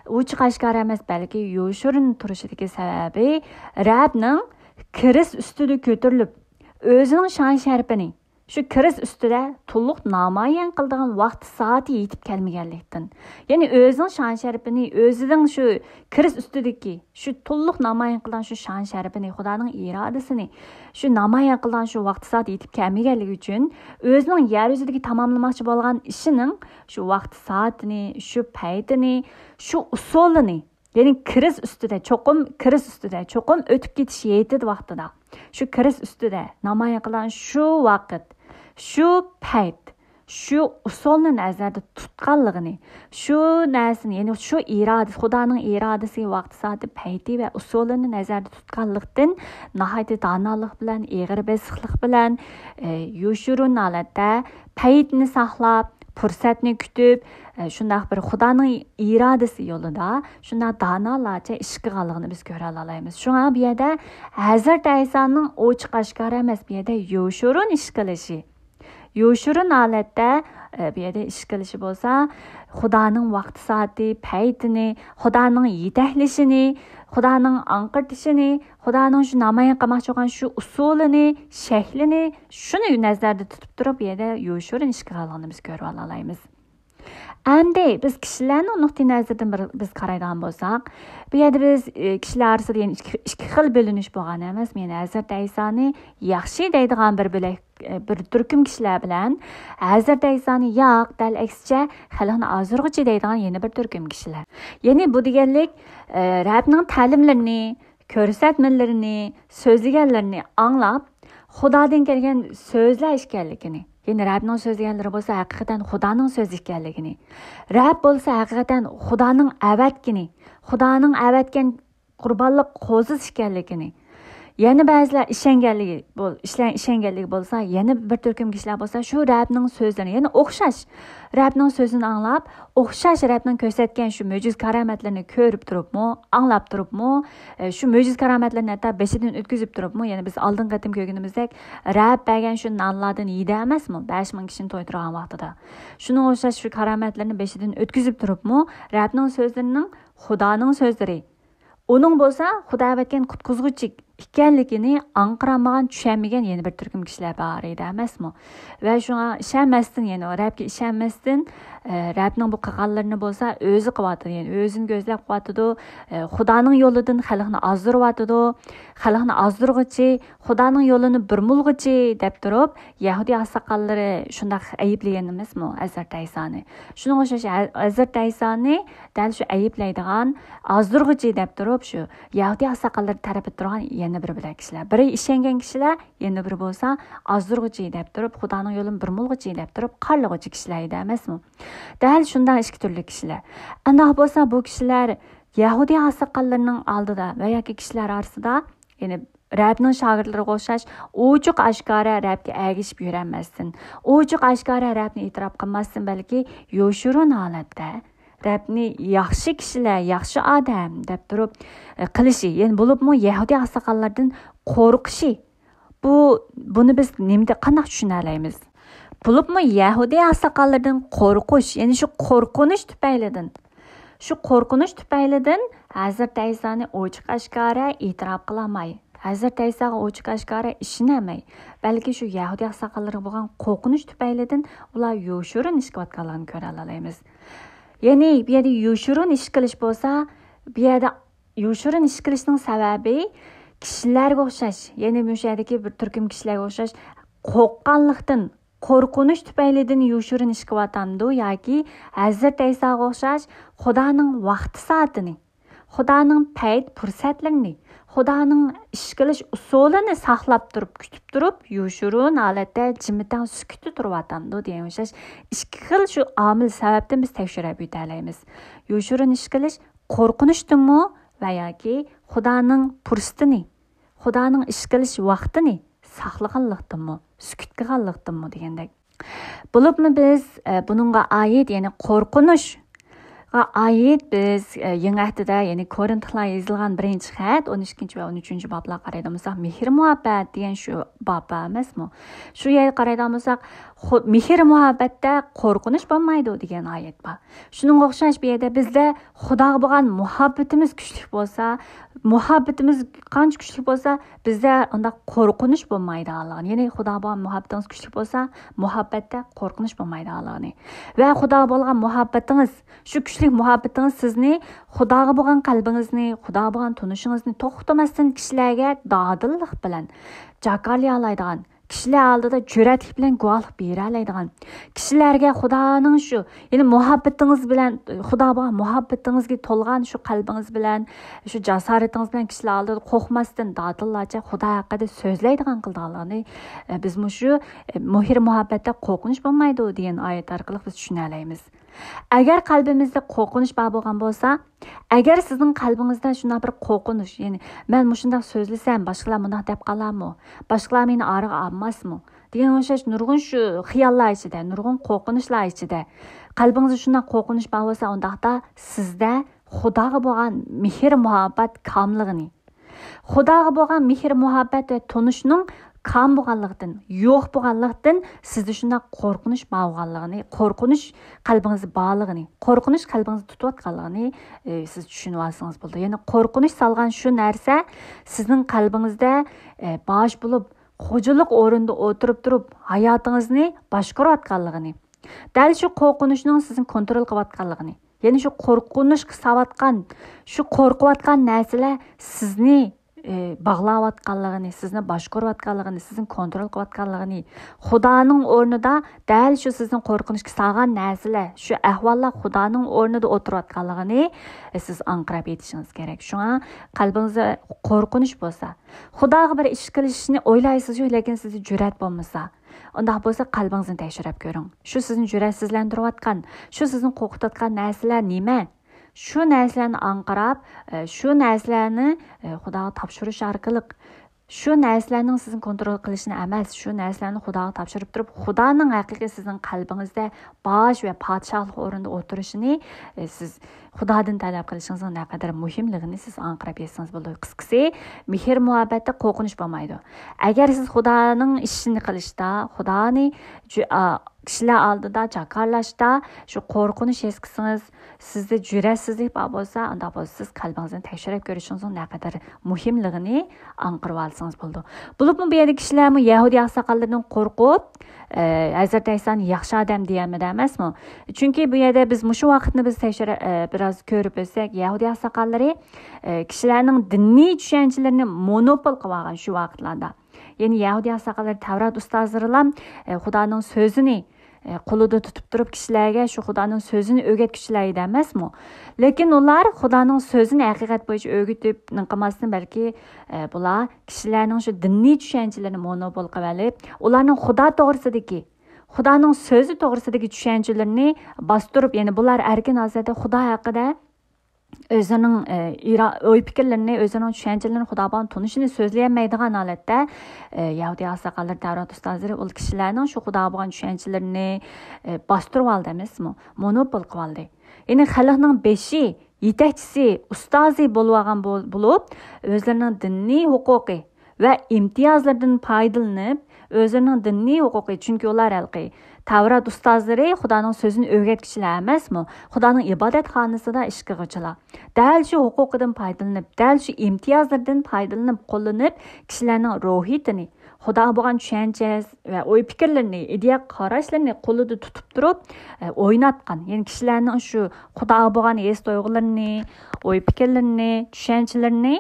ئوچۇق ئاشكارا ئەمەس، بەلكى يوشۇرۇن تۇرۇشىدىكى سەۋەبى رەبنىڭ كىرىس ئۈستىدە كۆتۈرۈلۈپ، ئۆزىنىڭ شان شەرىپىنى شۇ كىرىس ئۈستىدە تولۇق نامايان قىلىدىغان ۋاقتى سائىتى يېتىپ كەلمىگەنلىكتىن، يەنى ئۆزىنىڭ شان شەرىپىنى، ئۆزىنىڭ شۇ كىرىس ئۈستىدىكى شۇ تولۇق نامايان قىلغان شۇ شان شەرىپىنى، خۇدانىڭ ئىرادىسىنى، شۇ نامايان قىلغان شۇ ۋاقتى سائىتى يېتىپ كەلمىگەنلىكى ئۈچۈن، ئۆزىنىڭ يەر يۈزىدىكى تاماملىماقچى بولغان ئىشىنىڭ شۇ ۋاقتى سائىتىنى، شۇ پەيتىنى، شۇ ئۇسۇلىنى، يەنى كىرىس ئۈستىدە چوقۇم، كىرىس ئۈستىدە چوقۇم ئۆتۈپ كېتىش ھېيتىدە ۋاقتىدا، شۇ كىرىس ئۈستىدە نامايان قىلغان شۇ ۋاقىت، شۇ پەيت، شۇ ئۇسۇلنى نەزەردە تۇتقانلىقىنى، شۇ نەرسىنى، يەنى شۇ ئىرادە، خۇدانىڭ ئىرادىسى، ۋاقتى سائىتى، پەيتى ۋە ئۇسۇلىنى نەزەردە تۇتقانلىقتىن، ناھايىتى دانالىق بىلەن، ئېغىر بېسىقلىق بىلەن، ئە، يوشۇرۇن ھالەتتە پەيتنى ساقلاپ، پۇرسەتنى كۈتۈپ، ئە، شۇنداق بىر خۇدانىڭ ئىرادىسى يولىدا شۇنداق دانالارچە ئىش قىلغانلىقىنى بىز كۆرەلالايمىز. شۇڭا بۇ يەردە ھەزرىتى ئەيسانىڭ ئوچۇق ئاشكارا ئەمەس، بۇ يەردە يوشۇرۇن ئىش قىلىشى، يوشۇرۇن ھالەتتە، ئە، بۇ يەردە ئىش قىلىشى بولسا، خۇدانىڭ ۋاقتى سائىتى، پەيتىنى، خۇدانىڭ يېتەكلىشىنى، خۇدانىڭ ئاڭقىرتىشىنى، خۇدانىڭ شۇ نامايان قىلماقچى بولغان شۇ ئۇسۇلىنى، شەكلىنى، شۇنى نەزەردە تۇتۇپ تۇرۇپ، بۇ يەردە يوشۇرۇن ئىش قىلغانلىقىنى بىز كۆرۈۋالالايمىز. ئەمدى بىز كىشىلەرنىڭ نۇقتىئى نەزىرىدىن بىر، بىز قارايدىغان بولساق، بۇ يەردە بىز، ئى، كىشىلەر ئارىسىدا يەنە ئىككى، ئىككى خىل بۆلۈنۈش بولغان ئەمەسمۇ؟ يەنى ھەزرىتى ئەيسانى ياخشى دەيدىغان بىر بۆلەك، ئى، بىر تۈركۈم كىشىلەر بىلەن ھەزرىتى ئەيسانى ياق، دەل ئەكسىچە خەلقنى ئازدۇرغۇچى دەيدىغان يەنە بىر تۈركۈم كىشىلەر. يەنى بۇ دېگەنلىك، ئى، رەبنىڭ تەلىملىرىنى، كۆرسەتمىلىرىنى، سۆزلىگەنلىرىنى ئاڭلاپ، خۇدادىن كەلگەن سۆزلەر ئىكەنلىكىنى، يەنى رەبنىڭ سۆزلىگەنلىرى بولسا ھەقىقەتەن خۇدانىڭ سۆزى ئىكەنلىكىنى، رەب بولسا ھەقىقەتەن خۇدانىڭ ئەۋەتكىنى، خۇدانىڭ ئەۋەتكەن قۇربانلىق قوزىسى ئىكەنلىكىنى، يەنە بەزىلەر ئىشەنگەنلىكى بول-، ئىشلەر ئىشەنگەنلىكى بولسا، يەنە بىر تۈركۈم كىشىلەر بولسا شۇ رەبنىڭ سۆزلىرىنى، يەنە ئوخشاش رەبنىڭ سۆزىنى ئاڭلاپ، ئوخشاش رەبنىڭ كۆرسەتكەن شۇ مۆجىزە كارامەتلىرىنى كۆرۈپ تۇرۇپمۇ، ئاڭلاپ تۇرۇپمۇ، ئە، شۇ مۆجىزە كارامەتلىرىنى ھەتتا بېشىدىن ئۆتكۈزۈپ تۇرۇپمۇ، يەنە بىز ئالدىنقى قېتىم كۆرگىنىمىزدەك، رەب بەرگەن شۇ نانلاردىن يېدى ئەمەسمۇ، بەش مىڭ كىشىنى تويدۇرغان ۋاقتىدا. شۇنىڭغا ئوخشاش شۇ كارامەتلىرىنى بېشىدىن ئۆتكۈزۈپ تۇرۇپمۇ، رەبنىڭ سۆزلىرىنىڭ خۇدانىڭ سۆزلىرى، ئۇنىڭ بولسا خۇدا ئەۋەتكەن قۇتقۇزغۇچى ئىكەنلىكىنى ئاڭقىرالمىغان، چۈشەنمىگەن يەنە بىر تۈركۈم كىشىلەر بار ئىدى ئەمەسمۇ؟ ۋە شۇڭا ئىشەنمەستىن، يەنى رەبكە ئىشەنمەستىن، ئە، رەبنىڭ بۇ قىلغانلىرىنى بولسا ئۆزى قىلىۋاتىدۇ، يەنى ئۆزىنى كۆزلەپ قىلىۋاتىدۇ، ئە، خۇدانىڭ يولىدىن خەلقنى ئازدۇرۇۋاتىدۇ، خەلقنى ئازدۇرغۇچى، خۇدانىڭ يولىنى بۇرمىلىغۇچى دەپ تۇرۇپ، يەھۇدىي ئاقساقاللىرى شۇنداق ئەيىبلىگەن ئەمەسمۇ ھەزرىتى ئەيسانى؟ شۇنىڭغا ئوخشاش ھە-، ھەزرىتى ئەيسانى دەل شۇ ئەيىبلەيدىغان، ئازدۇرغۇچى دەپ تۇرۇپ، شۇ يەھۇدىي ئاقساقاللىرى تەرىپىدە تۇرغان يەنە بىر بۆلەك كىشىلەر. بىرى ئىشەنگەن كىشىلەر، يەنە بىرى بولسا ئازدۇرغۇچى دەپ تۇرۇپ، خۇدانىڭ يولىنى بۇرمىلىغۇچى دەپ تۇرۇپ، قارلىغۇچى كىشىلەر ئىدى ئەمەسمۇ؟ دەل شۇنداق ئىككى تۈرلۈك كىشىلەر. ئانداق بولسا بۇ كىشىلەر يەھۇدىي ئاقساقاللىرىنىڭ ئالدىدا ۋە ياكى كىشىلەر ئارىسىدا، يەنى رەبنىڭ شاگىرتلىرىغا ئوخشاش ئوچۇق ئاشكارا رەبكە ئەگىشىپ يۈرەلمەستىن، ئوچۇق ئاشكارا رەبنى ئېتىراپ قىلماستىن، بەلكى يوشۇرۇن ھالەتتە رەبنى ياخشى كىشىلەر، ياخشى ئادەم دەپ تۇرۇپ، ئە، قىلىشى، يەنى بولۇپمۇ يەھۇدىي ئاقساقاللاردىن قورقۇشى. بۇ، بۇنى بىز نېمىدە، قانداق چۈشىنەلەيمىز؟ بولۇپمۇ يەھۇدىي ئاقساقاللىرىدىن قورقۇش، يەنى شۇ قورقۇنچ تۈپەيلىدىن، شۇ قورقۇنچ تۈپەيلىدىن ھەزرىتى ئەيسانى ئوچۇق ئاشكارا ئېتىراپ قىلالماي، ھەزرىتى ئەيساغا ئوچۇق ئاشكارا ئىشىنەلمەي، بەلكى شۇ يەھۇدىي ئاقساقاللىرىغا بولغان قورقۇنچ تۈپەيلىدىن ئۇلار يوشۇرۇن ئىش قىلىۋاتقانلىقىنى كۆرەلەيمىز. يەنى بۇ يەردە يوشۇرۇن ئىش قىلىش بولسا، بۇ يەردە يوشۇرۇن ئىش قىلىشنىڭ سەۋەبى كىشىلەرگە ئوخشاش، يەنى مۇشۇ يەردىكى بىر تۈركۈم كىشىلەرگە ئوخشاش قورققانلىقتىن، قورقۇنچ تۈپەيلىدىن يوشۇرۇن ئىش قىلىۋاتامدۇ ياكى ھەزرىتى ئەيساغا ئوخشاش خۇدانىڭ ۋاقتى سائىتىنى، خۇدانىڭ پەيت پۇرسەتلىرىنى، خۇدانىڭ ئىش قىلىش ئۇسۇلىنى ساقلاپ تۇرۇپ، كۈتۈپ تۇرۇپ، يوشۇرۇن ھالەتتە جىممىتەڭ سۈكۈتتە تۇرۇۋاتامدۇ دېگەن ئوخشاش ئىككى خىل شۇ ئامىل سەۋەبتىن بىز تەكشۈرۈپ ئۆتەلەيمىز. يوشۇرۇن ئىش قىلىش قورقۇنچتىنمۇ ۋە ياكى خۇدانىڭ پۇرسىتىنى، خۇدانىڭ ئىش قىلىش ۋاقتىنى ساقلىغانلىقتىنمۇ، سۈكۈت قىلغانلىقتىنمۇ دېگەندەك. بولۇپمۇ بىز، ئە، بۇنىڭغا ئائىت، يەنى قورقۇنچقا ئائىت بىز، ئە، يېڭى ئەھدىدە، يەنى كورىنتلارغا يېزىلغان بىرىنچى خەت، ئون ئىككىنچى ۋە ئون ئۈچىنچى بابلارغا قارايدىغان بولساق، مېھىر مۇھەببەت دېگەن شۇ باب بار ئەمەسمۇ؟ شۇ يەرگە قارايدىغان بولساق، خۇ-، مېھىر مۇھەببەتتە قورقۇنچ بولمايدۇ دېگەن ئايەت بار. شۇنىڭغا ئوخشاش بۇ يەردە بىزدە خۇداغا بولغان مۇھەببىتىمىز كۈچلۈك بولسا، مۇھەببىتىمىز قانچە كۈچلۈك بولسا، بىزدە ئۇنداق قورقۇنچ بولمايدىغانلىقىنى، يەنى خۇداغا بولغان مۇھەببىتىڭىز كۈچلۈك بولسا، مۇھەببەتتە قورقۇنچ بولمايدىغانلىقىنى ۋە خۇداغا بولغان مۇھەببىتىڭىز، شۇ كۈچلۈك مۇھەببىتىڭىز سىزنى، خۇداغا بولغان قەلبىڭىزنى، خۇداغا بولغان تونۇشىڭىزنى توختىماستىن كىشىلەرگە دادىللىق بىلەن جاكارلىيالايدىغان، كىشىلەر ئالدىدا جۈرئەتلىك بىلەن گۇۋاھلىق بېرەلەيدىغان، كىشىلەرگە خۇدانىڭ شۇ، يەنى مۇھەببىتىڭىز بىلەن، خۇدا بولغان مۇھەببىتىڭىزگە تولغان شۇ قەلبىڭىز بىلەن، شۇ جاسارىتىڭىز بىلەن كىشىلەر ئالدىدا قورقماستىن دادىللارچە خۇدا ھەققىدە سۆزلەيدىغان قىلىدىغانلىقىنى، ئە، بىز مۇشۇ، ئە، مېھىر مۇھەببەتتە قورقۇنچ بولمايدۇ دېگەن ئايەت ئارقىلىق بىز چۈشىنەلەيمىز. ئەگەر قەلبىمىزدە قورقۇنچ بار بولغان بولسا، ئەگەر سىزنىڭ قەلبىڭىزدە شۇنداق بىر قورقۇنچ، يەنى، مەن مۇشۇنداق سۆزلىسەم، باشقىلار مۇنداق دەپ قالارمۇ؟ باشقىلار مېنى ئارىغا ئالماسمۇ؟ دېگەن ئوخشاش نۇرغۇن شۇ خىياللار ئىچىدە، نۇرغۇن قورقۇنچلار ئىچىدە، قەلبىڭىزدە شۇنداق قورقۇنچ بار بولسا، ئۇنداقتا سىزدە خۇداغا بولغان مېھىر مۇھەببەت كاملىقىنى، خۇداغا بولغان مېھىر مۇھەببەت ۋە تونۇشنىڭ كام بولغانلىقتىن، يوق بولغانلىقتىن سىزدە شۇنداق قورقۇنچ بار بولغانلىقىنى، قورقۇنچ قەلبىڭىزدە بارلىقىنى، قورقۇنچ قەلبىڭىزدە تۇتۇۋاتقانلىقىنى، ئى، سىز چۈشىنىۋالسىڭىز بولىدۇ. يەنى قورقۇنچ سالغان شۇ نەرسە سىزنىڭ قەلبىڭىزدە، ئى، باش بولۇپ، خوجىلىق ئورنىدا ئولتۇرۇپ تۇرۇپ، ھاياتىڭىزنى باشقۇرۇۋاتقانلىقىنى، دەل شۇ قورقۇنچنىڭ سىزنى كونترول قىلىۋاتقانلىقىنى، يەنى شۇ قورقۇنچقا ساۋاتقان، شۇ قورقۇۋاتقان نەرسىلەر سىزنى، ئى، باغلاۋاتقانلىقىنى، سىزنى باشقۇرۇۋاتقانلىقىنى، سىزنى كونترول قىلىۋاتقانلىقىنى، خۇدانىڭ ئورنىدا دەل شۇ سىزنى قورقۇنچقا سالغان نەرسىلەر، شۇ ئەھۋاللار خۇدانىڭ ئورنىدا ئولتۇرۇۋاتقانلىقىنى، ئى، سىز ئاڭقىراپ يېتىشىڭىز كېرەك. شۇڭا قەلبىڭىزدە قورقۇنچ بولسا، خۇداغا بىر ئىش قىلىشنى ئويلايسىزۇ، لېكىن سىزدە جۈرئەت بولمىسا، ئۇنداق بولسا قەلبىڭىزنى تەكشۈرۈپ كۆرۈڭ. شۇ سىزنى جۈرئەتسىزلەندۈرۈۋاتقان، شۇ سىزنى قورقۇتۇۋاتقان نەرسىلەر نېمە؟ شۇ نەرسىلەرنى ئاڭقىراپ، ئە، شۇ نەرسىلەرنى، ئە، خۇداغا تاپشۇرۇش ئارقىلىق شۇ نەرسىلەرنىڭ سىزنى كونترول قىلىشىنى ئەمەس، شۇ نەرسىلەرنى خۇداغا تاپشۇرۇپ تۇرۇپ، خۇدانىڭ ھەقىقىي سىزنىڭ قەلبىڭىزدە باش ۋە پادىشاھلىق ئورنىدا ئولتۇرۇشىنى، ئە، سىز خۇدادىن تەلەپ قىلىشىڭىزنىڭ نەقەدەر مۇھىملىقىنى سىز ئاڭقىراپ يەتسىڭىز بولىدۇ. قىسقىسى، مېھىر مۇھەببەتتە قورقۇنچ بولمايدۇ. ئەگەر سىز خۇدانىڭ ئىشىنى قىلىشتا، خۇدانى جۈ-، ئا، كىشىلەر ئالدىدا جاكارلاشتا شۇ قورقۇنچ ھېس قىلسىڭىز، سىزدە جۈرئەتسىزلىك بار بولسا، ئۇنداق بولسا سىز قەلبىڭىزنى تەكشۈرۈپ كۆرۈشىڭىزنىڭ نەقەدەر مۇھىملىقىنى ئاڭقىرىۋالسىڭىز بولىدۇ. بولۇپمۇ بۇ يەردە كىشىلەرمۇ يەھۇدىي ئاقساقاللىرىدىن قورقۇپ، ئە، ھەزرىتى ئەيسانى ياخشى ئادەم دېيەلمىدى ئەمەسمۇ؟ چۈنكى بۇ يەردە بىز مۇشۇ ۋاقىتنى بىز تەكشۈرە-، ئە، بىراز كۆرۈپ ئۆتسەك، يەھۇدىي ئاقساقاللىرى، ئە، كىشىلەرنىڭ دىنىي چۈشەنچىلىرىنى مونوپول قىلىۋالغان شۇ ۋاقىتلاردا. يەنى يەھۇدىي ئاقساقاللىرى، تەۋرات ئۇستازلىرىلا، ئە، خۇدانىڭ سۆزىنى، ئە، قولىدا تۇتۇپ تۇرۇپ كىشىلەرگە شۇ خۇدانىڭ سۆزىنى ئۆگەتكۈچىلەر ئىدى ئەمەسمۇ؟ لېكىن ئۇلار خۇدانىڭ سۆزىنى ھەقىقەت بويىچە ئۆگىتىپ نېمە قىلماستىن، بەلكى، ئە، بۇلار كىشىلەرنىڭ شۇ دىنىي چۈشەنچىلىرىنى مونوپول قىلىۋېلىپ، ئۇلارنىڭ خۇدا توغرىسىدىكى، خۇدانىڭ سۆزى توغرىسىدىكى چۈشەنچىلىرىنى باستۇرۇپ، يەنى بۇلار ئەركىن ھالەتتە خۇدا ھەققىدە ئۆزىنىڭ، ئە، ئىرا-، ئوي پىكىرلىرىنى، ئۆزىنىڭ چۈشەنچىلىرىنى، خۇدا بولغان تونۇشىنى سۆزلىيەلمەيدىغان ھالەتتە، ئە، يەھۇدىي ئاقساقاللىرى، تەۋرات ئۇستازلىرى ئۇ كىشىلەرنىڭ شۇ خۇدا بولغان چۈشەنچىلىرىنى، ئە، باستۇرۇۋالدى ئەمەسمۇ؟ مونوپول قىلىۋالدى. يەنى خەلقنىڭ بېشى، يېتەكچىسى، ئۇستازى بولۇۋالغان بول-، بولۇپ، ئۆزلىرىنىڭ دىنىي ھوقۇقى ۋە ئىمتىيازلىرىدىن پايدىلىنىپ، ئۆزلىرىنىڭ دىنىي ھوقۇقى، چۈنكى ئۇلار ھېلىقى تەۋرات ئۇستازلىرى خۇدانىڭ سۆزىنى ئۆگەتكۈچىلەر ئەمەسمۇ؟ خۇدانىڭ ئىبادەتخانىسىدا ئىش قىلغۇچىلار. دەل شۇ ھوقۇقىدىن پايدىلىنىپ، دەل شۇ ئىمتىيازلىرىدىن پايدىلىنىپ، قوللىنىپ، كىشىلەرنىڭ روھىيىتىنى، خۇداغا بولغان چۈشەنچە ۋە ئوي پىكىرلىرىنى، ئىدىيە قاراشلىرىنى قولىدا تۇتۇپ تۇرۇپ، ئە، ئويناتقان. يەنى كىشىلەرنىڭ شۇ خۇداغا بولغان ھېس تۇيغۇلىرىنى، ئوي پىكىرلىرىنى، چۈشەنچىلىرىنى،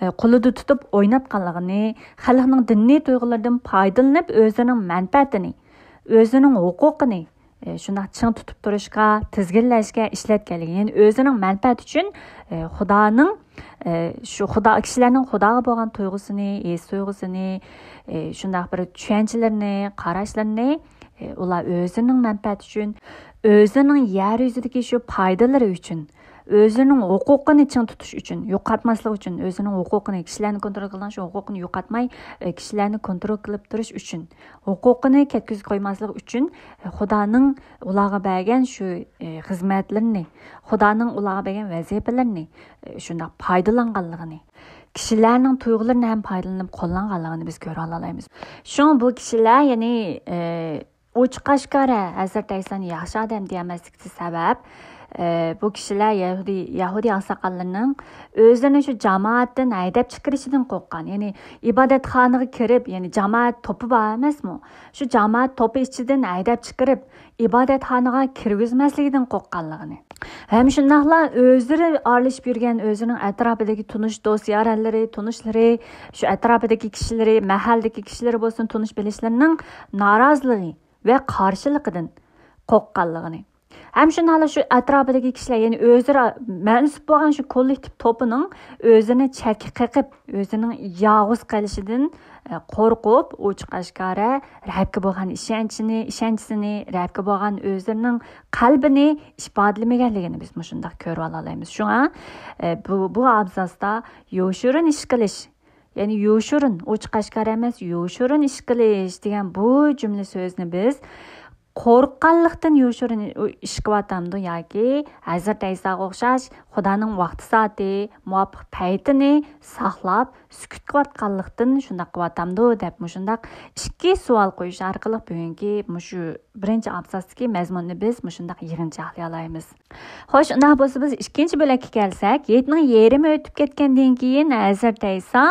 ئە، قولىدا تۇتۇپ ئويناتقانلىقىنى، خەلقنىڭ دىنىي تۇيغۇلىرىدىن پايدىلىنىپ، ئۆزىنىڭ مەنپەئەتىنى، ئۆزىنىڭ ھوقۇقىنى، ئە، شۇنداق چىڭ تۇتۇپ تۇرۇشقا، تىزگىنلەشكە ئىشلەتكەنلىكى، يەنى ئۆزىنىڭ مەنپەئەتى ئۈچۈن، ئە، خۇدانىڭ، ئە، شۇ خۇدا، كىشىلەرنىڭ خۇداغا بولغان تۇيغۇسىنى، ھېس تۇيغۇسىنى، ئە، شۇنداق بىر چۈشەنچىلىرىنى، قاراشلىرىنى، ئە، ئۇلار ئۆزىنىڭ مەنپەئەتى ئۈچۈن، ئۆزىنىڭ يەر يۈزىدىكى شۇ پايدىلىرى ئۈچۈن، ئۆزىنىڭ ھوقۇقىنى چىڭ تۇتۇش ئۈچۈن، يوقاتماسلىق ئۈچۈن، ئۆزىنىڭ ھوقۇقىنى، كىشىلەرنى كونترول قىلغان شۇ ھوقۇقىنى يوقاتماي، ئە، كىشىلەرنى كونترول قىلىپ تۇرۇش ئۈچۈن، ھوقۇقىنى كەتكۈزۈپ قويماسلىق ئۈچۈن، ئە، خۇدانىڭ ئۇلارغا بەرگەن شۇ، ئە، خىزمەتلىرىنى، خۇدانىڭ ئۇلارغا بەرگەن ۋەزىپىلىرىنى، ئە، شۇنداق پايدىلانغانلىقىنى، كىشىلەرنىڭ تۇيغۇلىرىنى ھەم پايدىلىنىپ قوللانغانلىقىنى بىز كۆرۈۋالالايمىز. شۇڭا بۇ كىشىلەر، يەنى، ئە، ئوچۇق ئاشكارا ھەزرىتى ئەيسانى ياخشى ئادەم دېيەلمەسلىكى سەۋەب، ئە، بۇ كىشىلەر يەھۇدىي، يەھۇدىي ئاقساقاللىرىنىڭ ئۆزلىرىنى شۇ جامائەتتىن ھەيدەپ چىقىرىشىدىن قورققان. يەنى ئىبادەتخانىغا كىرىپ، يەنى جامائەت توپى بار ئەمەسمۇ؟ شۇ جامائەت توپى ئىچىدىن ھەيدەپ چىقىرىپ، ئىبادەتخانىغا كىرگۈزمەسلىكىدىن قورققانلىقىنى. ھەم شۇنداقلا ئۆزلىرى ئارىلىشىپ يۈرگەن ئۆزىنىڭ ئەتراپىدىكى تونۇش دوست يارەنلىرى، تونۇشلىرى، شۇ ئەتراپىدىكى كىشىلىرى، مەھەللىدىكى كىشىلىرى بولسۇن، تونۇش بىلىشلىرىنىڭ نارازىلىقى ۋە قارشىلىقىدىن قورققانلىقىنى. ھەم شۇنداقلا شۇ ئەتراپىدىكى كىشىلەر، يەنى ئۆزئارا مەنسۇپ بولغان شۇ كوللېكتىپ توپىنىڭ ئۆزىنى چەتكە قېقىپ، ئۆزىنىڭ يالغۇز قېلىشىدىن، ئە، قورقۇپ، ئوچۇق ئاشكارا رەبكە بولغان ئىشەنچىنى، ئىشەنچىسىنى، رەبكە بولغان ئۆزلىرىنىڭ قەلبىنى ئىپادىلىمىگەنلىكىنى بىز مۇشۇنداق كۆرۈۋالالايمىز. شۇڭا، ئە، بۇ، بۇ ئابزاستا يوشۇرۇن ئىش قىلىش، يەنى يوشۇرۇن، ئوچۇق ئاشكارا ئەمەس، يوشۇرۇن ئىش قىلىش دېگەن بۇ جۈملە سۆزنى بىز قورققانلىقتىن يوشۇرۇن ئىش قىلىۋاتامدۇ ياكى ھەزرىتى ئەيساغا ئوخشاش خۇدانىڭ ۋاقتى سائىتى، مۇۋاپىق پەيتىنى ساقلاپ، سۈكۈت قىلىۋاتقانلىقتىن شۇنداق قىلىۋاتامدۇ دەپ مۇشۇنداق ئىككى سوئال قويۇش ئارقىلىق بۈگۈنكى مۇشۇ بىرىنچى ئابزاستىكى مەزمۇننى بىز مۇشۇنداق يىغىنچاقلىيالايمىز. خوش، ئۇنداق بولسا بىز ئىككىنچى بۆلەككە كەلسەك، يەتتە يېرىم ئۆتۈپ كەتكەندىن كېيىن ھەزرىتى ئەيسا،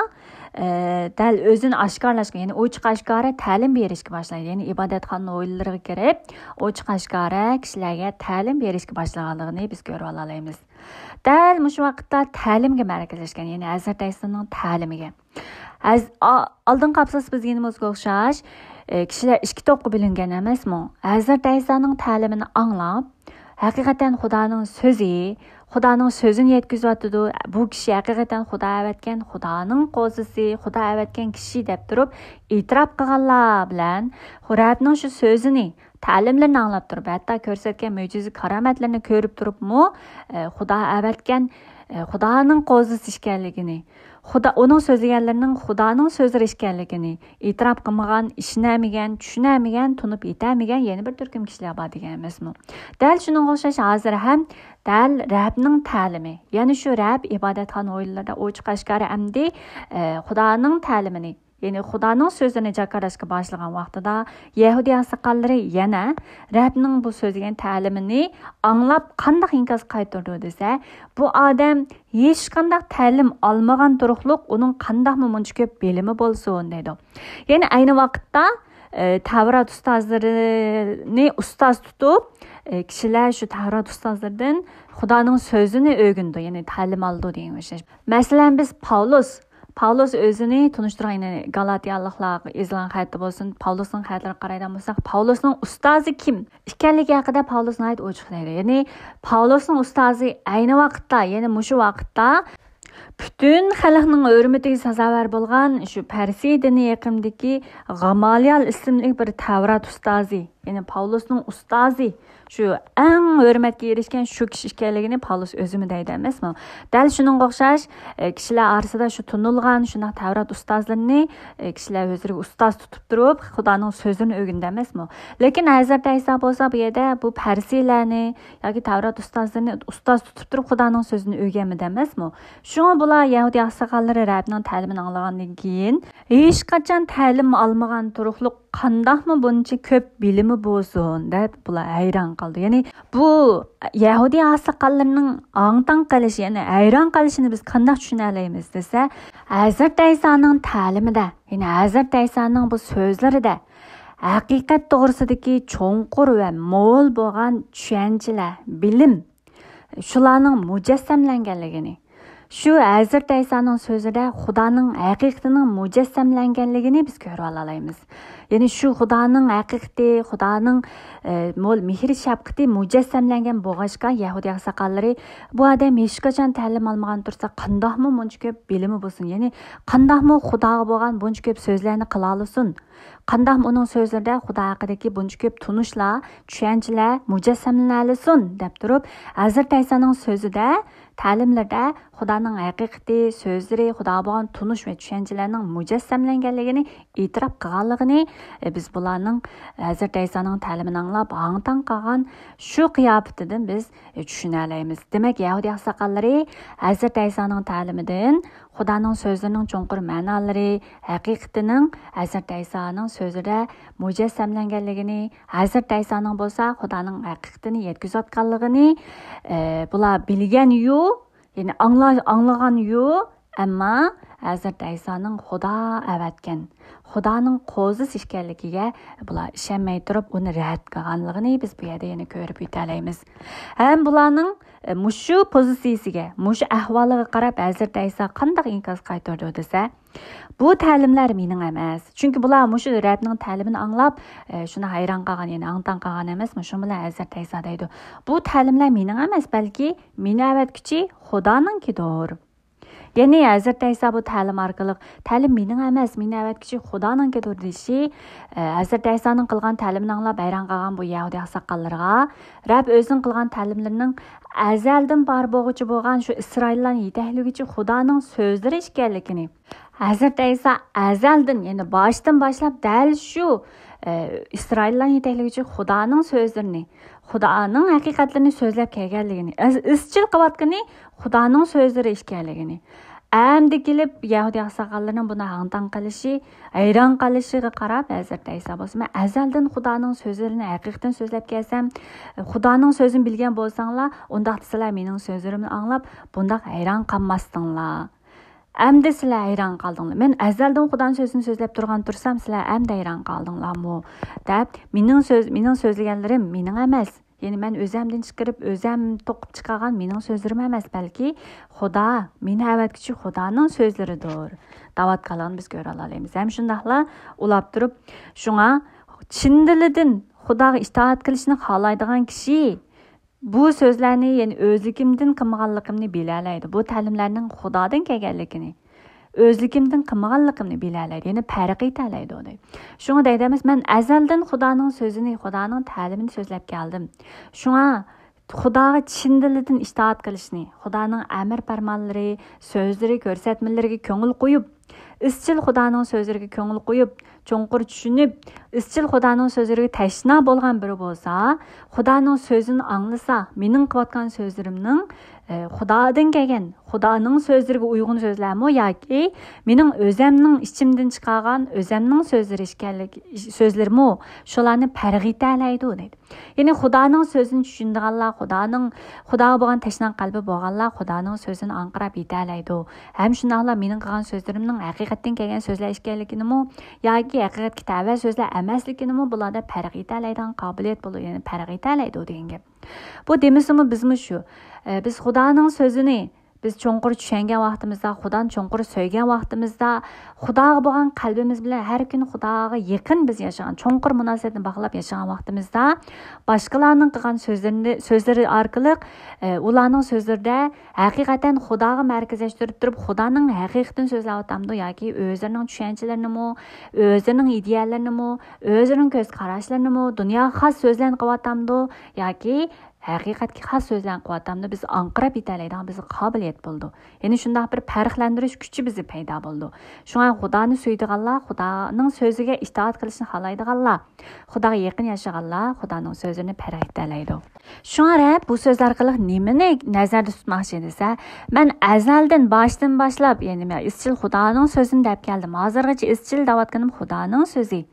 ئە، دەل ئۆزىنى ئاشكارىلاشقا، يەنى ئوچۇق ئاشكارا تەلىم بېرىشكە باشلايدۇ. يەنى ئىبادەتخانا ھويلىلىرىغا كىرىپ، ئوچۇق ئاشكارا كىشىلەرگە تەلىم بېرىشكە باشلىغانلىقىنى بىز كۆرۈۋالالايمىز. دەل مۇشۇ ۋاقىتتا تەلىمگە مەركەزلەشكەن، يەنى ھەزرىتى ئەيسانىڭ تەلىمىگە. ھەز-، ئا-، ئالدىنقى ئابزاس بىز دېگىنىمىزگە ئوخشاش، ئە، كىشىلەر ئىككى توپقا بۆلۈنگەن ئەمەسمۇ؟ ھەزرىتى ئەيسانىڭ تەلىمىنى ئاڭلاپ، ھەقىقەتەن خۇدانىڭ سۆزى، خۇدانىڭ سۆزىنى يەتكۈزۈۋاتىدۇ. بۇ كىشى ھەقىقەتەن خۇدا ئەۋەتكەن، خۇدانىڭ قوزىسى، خۇدا ئەۋەتكەن كىشى دەپ تۇرۇپ ئېتىراپ قىلغانلار بىلەن رەبنىڭ شۇ سۆزىنى، تەلىملىرىنى ئاڭلاپ تۇرۇپ، ھەتتا كۆرسەتكەن مۆجىزە كارامەتلىرىنى كۆرۈپ تۇرۇپمۇ، ئە، خۇدا ئەۋەتكەن، ئە، خۇدانىڭ قوزىسى ئىكەنلىكىنى، خۇدا، ئۇنىڭ سۆزلىگەنلىرىنىڭ خۇدانىڭ سۆزلىرى ئىكەنلىكىنى ئېتىراپ قىلمىغان، ئىشىنەلمىگەن، چۈشىنەلمىگەن، تونۇپ يېتەلمىگەن يەنە بىر تۈركۈم كىشىلەر بار دېگەن ئەمەسمۇ؟ دەل شۇنىڭغا ئوخشاش ھازىر ھەم دەل رەبنىڭ تەلىمى، يەنى شۇ رەب ئىبادەتخانا ھويلىلىرىدا ئوچۇق ئاشكارا ئەمدى، ئە، خۇدانىڭ تەلىمىنى، يەنى خۇدانىڭ سۆزىنى جاكارلاشقا باشلىغان ۋاقتىدا، يەھۇدىي ئاقساقاللىرى يەنە رەبنىڭ بۇ سۆزلىگەن تەلىمىنى ئاڭلاپ، قانداق ئىنكاس قايتۇرىدۇ دېسە، بۇ ئادەم ھېچقانداق تەلىم ئالمىغان تۇرۇقلۇق ئۇنىڭ قانداقمۇ مۇنچە كۆپ بىلىمى بولسۇن دەيدۇ. يەنى ئەينى ۋاقىتتا، ئە، تەۋرات ئۇستازلىرىنى ئۇستاز تۇتۇپ، ئە، كىشىلەر شۇ تەۋرات ئۇستازلىرىدىن خۇدانىڭ سۆزىنى ئۆگىنىدۇ، يەنى تەلىم ئالىدۇ دېگەن ئوخشاش. مەسىلەن، بىز پاۋلۇس، پاۋلۇس ئۆزىنى تونۇشتۇرغان، يەنى گالاتىيالىقلارغا يېزىلغان خەتتە بولسۇن، پاۋلۇسنىڭ خەتلىرىگە قارايدىغان بولساق، پاۋلۇسنىڭ ئۇستازى كىم ئىكەنلىكى ھەققىدە پاۋلۇس ناھايىتى ئوچۇق دەيدۇ. يەنى پاۋلۇسنىڭ ئۇستازى ئەينى ۋاقىتتا، يەنى مۇشۇ ۋاقىتتا پۈتۈن خەلقنىڭ ھۆرمىتىگە سازاۋەر بولغان شۇ پەرسىي دىنىي ئېقىمدىكى غامالىيال ئىسىملىك بىر تەۋرات ئۇستازى، يەنى پاۋلۇسنىڭ ئۇستازى، شۇ ئەڭ ھۆرمەتكە ئېرىشكەن شۇ كىشى ئىكەنلىكىنى پاۋلۇس ئۆزىمۇ دەيدۇ ئەمەسمۇ؟ دەل شۇنىڭغا ئوخشاش، ئە، كىشىلەر ئارىسىدا شۇ تونۇلغان شۇنداق تەۋرات ئۇستازلىرىنى، ئە، كىشىلەر ئۆزلىرىگە ئۇستاز تۇتۇپ تۇرۇپ، خۇدانىڭ سۆزىنى ئۆگىنىدۇ ئەمەسمۇ؟ لېكىن ھەزرىتى ئەيسا بولسا بۇ يەردە بۇ پەرسىيلەرنى ياكى تەۋرات ئۇستازلىرىنى ئۇستاز تۇتۇپ تۇرۇپ خۇدانىڭ سۆزىنى ئۆگەنمىدى ئەمەسمۇ؟ شۇڭا بۇلار يەھۇدىي ئاقساقاللىرى رەبنىڭ تەلىمىنى ئاڭلىغاندىن كېيىن، ھېچقاچان تەلىم ئالمىغان تۇرۇقلۇق قانداقمۇ بۇنچە كۆپ بىلىمى بولسۇن دەپ بۇلار ھەيران قالدى. يەنى بۇ يەھۇدىي ئاقساقاللىرىنىڭ ھاڭ-تاڭ قېلىشى، يەنى ھەيران قېلىشىنى بىز قانداق چۈشىنەلەيمىز دېسە، ھەزرىتى ئەيسانىڭ تەلىمىدە، يەنى ھەزرىتى ئەيسانىڭ بۇ سۆزلىرىدە ھەقىقەت توغرىسىدىكى چوڭقۇر ۋە مول بولغان چۈشەنچىلەر، بىلىم، شۇلارنىڭ مۇجەسسەملەنگەنلىكىنى، شۇ ھەزرىتى ئەيسانىڭ سۆزىدە خۇدانىڭ ھەقىقىتىنىڭ مۇجەسسەملەنگەنلىكىنى بىز كۆرۈۋالالايمىز. يەنى شۇ خۇدانىڭ ھەقىقىتى، خۇدانىڭ، ئە، مول مېھىر شەپقىتى مۇجەسسەملەنگەن بولغاچقا، يەھۇدىي ئاقساقاللىرى بۇ ئادەم ھېچقاچان تەلىم ئالمىغان تۇرسا، قانداقمۇ مۇنچە كۆپ بىلىمى بولسۇن؟ يەنى قانداقمۇ خۇداغا بولغان بۇنچە كۆپ سۆزلەرنى قىلالىسۇن؟ قانداقمۇ ئۇنىڭ سۆزلىرىدە خۇدا ھەققىدىكى بۇنچە كۆپ تونۇشلار، چۈشەنچىلەر مۇجەسسەملىنەلىسۇن دەپ تۇرۇپ، ھەزرىتى ئەيسانىڭ سۆزىدە، تەلىملىرىدە خۇدانىڭ ھەقىقىتى، سۆزلىرى، خۇداغا بولغان تونۇش ۋە چۈشەنچىلەرنىڭ مۇجەسسەملەنگەنلىكىنى ئېتىراپ قىلغانلىقىنى، ئە، بىز بۇلارنىڭ ھەزرىتى ئەيسانىڭ تەلىمىنى ئاڭلاپ ھاڭ-تاڭ قالغان شۇ قىياپىتىدىن بىز، ئە، چۈشىنەلەيمىز. دېمەك، يەھۇدىي ئاقساقاللىرى ھەزرىتى ئەيسانىڭ تەلىمىدىن خۇدانىڭ سۆزلىرىنىڭ چوڭقۇر مەنالىرى، ھەقىقىتىنىڭ ھەزرىتى ئەيسانىڭ سۆزىدە مۇجەسسەملەنگەنلىكىنى، ھەزرىتى ئەيسانىڭ بولسا خۇدانىڭ ھەقىقىتىنى يەتكۈزۈۋاتقانلىقىنى، ئە، بۇلار بىلگەن يۇ، يەنى ئاڭلا-، ئاڭلىغان يۇ، ئەمما ھەزرىتى ئەيسانىڭ خۇدا ئەۋەتكەن، خۇدانىڭ قوزىسى ئىكەنلىكىگە بۇلار ئىشەنمەي تۇرۇپ، ئۇنى رەت قىلغانلىقىنى بىز بۇ يەردە يەنە كۆرۈپ يېتەلەيمىز. ھەم بۇلارنىڭ، ئە، مۇشۇ پوزىتسىيىسىگە، مۇشۇ ئەھۋالىغا قاراپ ھەزرىتى ئەيسا قانداق ئىنكاس قايتۇرىدۇ دېسە، بۇ تەلىملەر مېنىڭ ئەمەس. چۈنكى بۇلار مۇشۇ رەبنىڭ تەلىمىنى ئاڭلاپ، ئە، شۇنداق ھەيران قالغان، يەنى ھاڭ-تاڭ قالغان ئەمەسمۇ؟ شۇ بىلەن ھەزرىتى ئەيسا دەيدۇ، بۇ تەلىملەر مېنىڭ ئەمەس، بەلكى مېنى ئەۋەتكۈچى خۇدانىڭكىدۇر. يەنى ھەزرىتى ئەيسا بۇ تەلىم ئارقىلىق، تەلىم مېنىڭ ئەمەس، مېنى ئەۋەتكۈچى خۇدانىڭكىدۇر دېيىشى، ئە، ھەزرىتى ئەيسانىڭ قىلغان تەلىمىنى ئاڭلاپ ھەيران قالغان بۇ يەھۇدىي ئاقساقاللىرىغا رەب ئۆزىنىڭ قىلغان تەلىملىرىنىڭ ئەزەلدىن بار بولغۇچى بولغان شۇ ئىسرائىللارنى يېتەكلىگۈچى خۇدانىڭ سۆزلىرى ئىكەنلىكىنى، ھەزرىتى ئەيسا ئەزەلدىن، يەنى باشتىن باشلاپ دەل شۇ، ئە، ئىسرائىللارنى يېتەكلىگۈچى خۇدانىڭ سۆزلىرىنى، خۇدانىڭ ھەقىقەتلىرىنى سۆزلەپ كەلگەنلىكىنى، ئىز-، ئىزچىل قىلىۋاتقىنى خۇدانىڭ سۆزلىرى ئىكەنلىكىنى. ئەمدى كېلىپ يەھۇدىي ئاقساقاللىرىنىڭ بۇنى ھاڭ-تاڭ قىلىشى، ھەيران قېلىشىغا قاراپ ھەزرىتى ئەيسا بولسا، مەن ئەزەلدىن خۇدانىڭ سۆزلىرىنى ھەقىقەتەن سۆزلەپ كەلسەم، خۇدانىڭ سۆزىنى بىلگەن بولساڭلار، ئۇنداقتا سىلەر مېنىڭ سۆزلىرىمنى ئاڭلاپ، بۇنداق ھەيران قالماستىڭلار. ئەمدى سىلەر ھەيران قالدىڭلار. مەن ئەزەلدىن خۇدانىڭ سۆزىنى سۆزلەپ تۇرغان تۇرسام، سىلەر ئەمدى ھەيران قالدىڭلارمۇ؟ دەپ، مېنىڭ سۆز-، مېنىڭ سۆزلىگەنلىرىم مېنىڭ ئەمەس. يەنى مەن ئۆزەمدىن چىقىرىپ، ئۆزەم توقۇپ چىقارغان مېنىڭ سۆزلىرىم ئەمەس، بەلكى خۇدا، مېنى ئەۋەتكۈچى خۇدانىڭ سۆزلىرىدۇر دەۋاتقانلىقىنى بىز كۆرۈۋالالايمىز. ھەم شۇنداقلا ئۇلاپ تۇرۇپ، شۇڭا چىن دىلىدىن خۇداغا ئىتائەت قىلىشنى خالايدىغان كىشى بۇ سۆزلەرنى، يەنى ئۆزلۈكۈمدىن قىلمىغانلىقىمنى بىلەلەيدۇ. بۇ تەلىملەرنىڭ خۇدادىن كەلگەنلىكىنى، ئۆزلۈكۈمدىن قىلمىغانلىقىمنى بىلەلەيدۇ، يەنى پەرق ئېتەلەيدۇ ئۇنى. شۇڭا دەيدىمىز، مەن ئەزەلدىن خۇدانىڭ سۆزىنى، خۇدانىڭ تەلىمىنى سۆزلەپ كەلدىم. شۇڭا خۇداغا چىن دىلىدىن ئىتائەت قىلىشنى، خۇدانىڭ ئەمر پەرمانلىرى، سۆزلىرى، كۆرسەتمىلىرىگە كۆڭۈل قويۇپ، ئىزچىل خۇدانىڭ سۆزلىرىگە كۆڭۈل قويۇپ، چوڭقۇر چۈشىنىپ، ئىزچىل خۇدانىڭ سۆزلىرىگە تەشنا بولغان بىرى بولسا، خۇدانىڭ سۆزىنى ئاڭلىسا، مېنىڭ قىلىۋاتقان سۆزلىرىمنىڭ، ئە، خۇدادىن كەلگەن، خۇدانىڭ سۆزلىرىگە ئۇيغۇن سۆزلەرمۇ ياكى مېنىڭ ئۆزەمنىڭ ئىچىمدىن چىقارغان ئۆزەمنىڭ سۆزلىرى ئىكەنلىك، سۆزلىرىمۇ، شۇلارنى پەرق ئېتەلەيدۇ دەيدۇ. يەنى خۇدانىڭ سۆزىنى چۈشىنىدىغانلار، خۇدانىڭ، خۇداغا بولغان تەشنا قەلبى بولغانلار خۇدانىڭ سۆزىنى ئاڭقىراپ يېتەلەيدۇ. ھەم شۇنداقلا مېنىڭ قىلغان سۆزلىرىمنىڭ ھەقىقەتتىن كەلگەن سۆزلەر ئىكەنلىكىنىمۇ ياكى ھەقىقەتكە تەۋە سۆزلەر ئەمەسلىكىنىمۇ بۇلاردا پەرق ئېتەلەيدىغان قابىلىيەت بولىدۇ، يەنى پەرق ئېتەلەيدۇ دېگەن گەپ. بۇ دېمىسىمۇ بىزمۇ شۇ، ئە، بىز خۇدانىڭ سۆزىنى بىز چوڭقۇر چۈشەنگەن ۋاقتىمىزدا، خۇدانى چوڭقۇر سۆيگەن ۋاقتىمىزدا، خۇداغا بولغان قەلبىمىز بىلەن ھەر كۈنى خۇداغا يېقىن بىز ياشىغان، چوڭقۇر مۇناسىۋەتنى باغلاپ ياشىغان ۋاقتىمىزدا، باشقىلارنىڭ قىلغان سۆزلىرىنى، سۆزلىرى ئارقىلىق، ئە، ئۇلارنىڭ سۆزلىرىدە ھەقىقەتەن خۇداغا مەركەزلەشتۈرۈپ تۇرۇپ، خۇدانىڭ ھەقىقىتىنى سۆزلەۋاتامدۇ ياكى ئۆزلىرىنىڭ چۈشەنچىلىرىنىمۇ، ئۆزلىرىنىڭ ئىدىيەلىرىنىمۇ، ئۆزلىرىنىڭ كۆز قاراشلىرىنىمۇ، دۇنياغا خاس سۆزلەرنى قىلىۋاتامدۇ ياكى ھەقىقەتكە خاس سۆزلەرنى قىلىۋاتامدۇ، بىز ئاڭقىراپ يېتەلەيدىغان بىزگە قابىلىيەت بولىدۇ. يەنى شۇنداق بىر پەرقلەندۈرۈش كۈچى بىزدە پەيدا بولىدۇ. شۇڭا خۇدانى سۆيىدىغانلار، خۇدانىڭ سۆزىگە ئىتائەت قىلىشنى خالايدىغانلار، خۇداغا يېقىن ياشىغانلار خۇدانىڭ سۆزىنى پەرق ئېتەلەيدۇ. شۇڭا رەب بۇ سۆز ئارقىلىق نېمىنى نەزەردە تۇتماقچى دېسە، مەن ئەزەلدىن باشتىن باشلاپ، يەنى مەن ئىزچىل خۇدانىڭ سۆزىنى دەپ كەلدىم. ھازىرغىچە ئىزچىل دەۋاتقىنىم خۇدانىڭ سۆزى.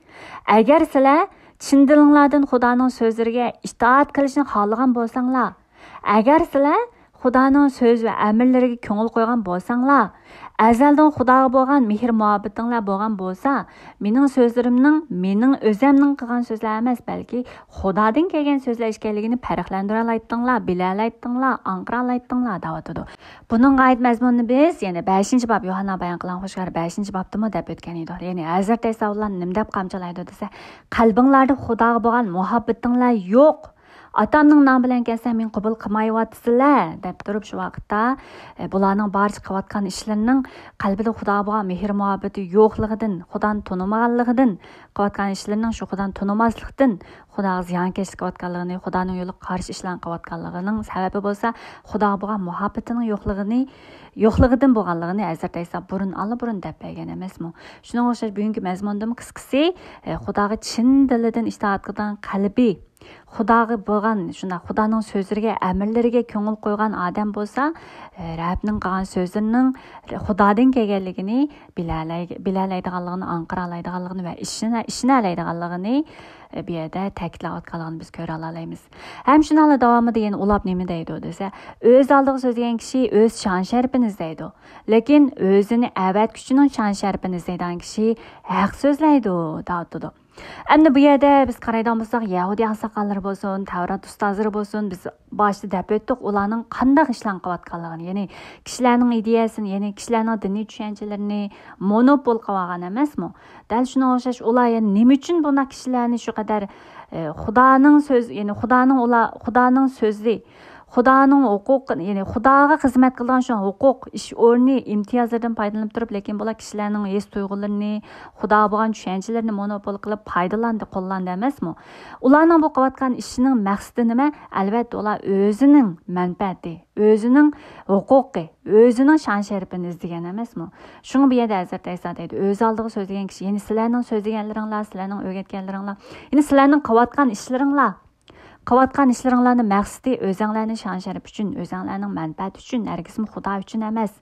ئەگەر سىلەر چىن دىلىڭلاردىن خۇدانىڭ سۆزلىرىگە ئىتائەت قىلىشنى خالىغان بولساڭلار، ئەگەر سىلەر خۇدانىڭ سۆز ۋە ئەمىرلىرىگە كۆڭۈل قويغان بولساڭلار، ئەزەلدىن خۇداغا بولغان مېھىر مۇھەببىتىڭلار بولغان بولسا، مېنىڭ سۆزلىرىمنىڭ مېنىڭ ئۆزەمنىڭ قىلغان سۆزلەر ئەمەس، بەلكى خۇدادىن كەلگەن سۆزلەر ئىكەنلىكىنى پەرقلەندۈرەلەيتتىڭلار، بىلەلەيتتىڭلار، ئاڭقىرالايتتىڭلار دەۋاتىدۇ. بۇنىڭغا ئائىت مەزمۇننى بىز يەنە بەشىنچى باب، يوھاننا بايان قىلغان خۇشخەۋەر بەشىنچى بابتىمۇ دەپ ئۆتكەن ئىدۇق. يەنى ھەزرىتى ئەيسا ئۇلارنى نېمە دەپ قامچىلايدۇ دېسە، قەلبىڭلاردا خۇداغا بولغان مۇھەببىتىڭلار يوق. ئاتامنىڭ نامى بىلەن كەلسەم، مېنى قوبۇل قىلمايۋاتىسىلەر، دەپ تۇرۇپ، شۇ ۋاقىتتا، ئە، بۇلارنىڭ بارچە قىلىۋاتقان ئىشلىرىنىڭ قەلبىدە خۇداغا بولغان مېھىر مۇھەببىتى يوقلۇقىدىن، خۇدانى تونۇمىغانلىقىدىن، قىلىۋاتقان ئىشلىرىنىڭ شۇ خۇدانى تونۇماسلىقتىن، خۇداغا زىيانكەشلىك قىلىۋاتقانلىقىنى، خۇدانىڭ يولىغا قارشى ئىشلارنى قىلىۋاتقانلىقىنىڭ سەۋەبى بولسا، خۇداغا بولغان مۇھەببىتىنىڭ يوقلۇقىنى، يوقلۇقىدىن بولغانلىقىنى ھەزرىتى ئەيسا بۇرۇن، ئاللىبۇرۇن دەپ بەرگەن ئەمەسمۇ؟ شۇنىڭغا ئوخشاش بۈگۈنكى مەزمۇندىمۇ قىسقىسى، ئە، خۇداغا چىن دىلىدىن ئىتائەت قىلىدىغان قەلبى، خۇداغا بولغان، شۇنداق، خۇدانىڭ سۆزلىرىگە، ئەمىرلىرىگە كۆڭۈل قويغان ئادەم بولسا، ئە، رەبنىڭ قىلغان سۆزلىرىنىڭ خۇدادىن كەلگەنلىكىنى بىلەلەي-، بىلەلەيدىغانلىقىنى، ئاڭقىرالايدىغانلىقىنى ۋە ئىشىنە-، ئىشىنەلەيدىغانلىقىنى، ئە، بۇ يەردە تەكىتلەۋاتقانلىقىنى بىز كۆرەلالايمىز. ھەم شۇنىڭلا داۋامىدا يەنە ئۇلار نېمە دەيدۇ دېسە، ئۆز ئالدىغا سۆزلىگەن كىشى ئۆز شان-شەرىپىنى ئىزدەيدۇ. لېكىن ئۆزىنى ئەۋەتكۈچىنىڭ شان-شەرىپىنى ئىزدەيدىغان كىشى ھەق سۆزلەيدۇ، دەۋاتىدۇ. ئەمدى بۇ يەردە بىز قارايدىغان بولساق، يەھۇدىي ئاقساقاللىرى بولسۇن، تەۋرات ئۇستازلىرى بولسۇن، بىز باشتا دەپ ئۆتتۇق، ئۇلارنىڭ قانداق ئىشلارنى قىلىۋاتقانلىقىنى، يەنى كىشىلەرنىڭ ئىدىيەسىنى، يەنى كىشىلەرنىڭ دىنىي چۈشەنچىلىرىنى مونوپول قىلىۋالغان ئەمەسمۇ؟ دەل شۇنىڭغا ئوخشاش، ئۇلار يەنە نېمە ئۈچۈن بۇنداق كىشىلەرنى شۇ قەدەر، ئە، خۇدانىڭ سۆز-، يەنى خۇدانىڭ ئۇلار، خۇدانىڭ سۆزى، خۇدانىڭ ھوقۇقى، يەنى خۇداغا خىزمەت قىلىدىغان شۇ ھوقۇق، ئىش ئورنى، ئىمتىيازلىرىدىن پايدىلىنىپ تۇرۇپ، لېكىن بۇلار كىشىلەرنىڭ ھېس تۇيغۇلىرىنى، خۇداغا بولغان چۈشەنچىلىرىنى مونوپول قىلىپ پايدىلاندى، قوللاندى ئەمەسمۇ؟ ئۇلارنىڭ بۇ قىلىۋاتقان ئىشىنىڭ مەقسىتى نېمە؟ ئەلۋەتتە، ئۇلار ئۆزىنىڭ مەنپەئەتى، ئۆزىنىڭ ھوقۇقى، ئۆزىنىڭ شان-شەرىپىنى ئىزدىگەن ئەمەسمۇ؟ شۇڭا بۇ يەردە ھەزرىتى ئەيسا دەيدۇ، ئۆز ئالدىغا سۆزلىگەن كىشى، يەنى سىلەرنىڭ سۆزلىگەنلىرىڭلار، سىلەرنىڭ ئۆگەتكەنلىرىڭلار، يەنى سىلەرنىڭ قىلىۋاتقان ئىشلىرىڭلار، قىلىۋاتقان ئىشلىرىڭلارنىڭ مەقسىتى ئۆزەڭلارنىڭ شان-شەرىپى ئۈچۈن، ئۆزەڭلارنىڭ مەنپەئەتى ئۈچۈن، ھەرگىزمۇ خۇدا ئۈچۈن ئەمەس.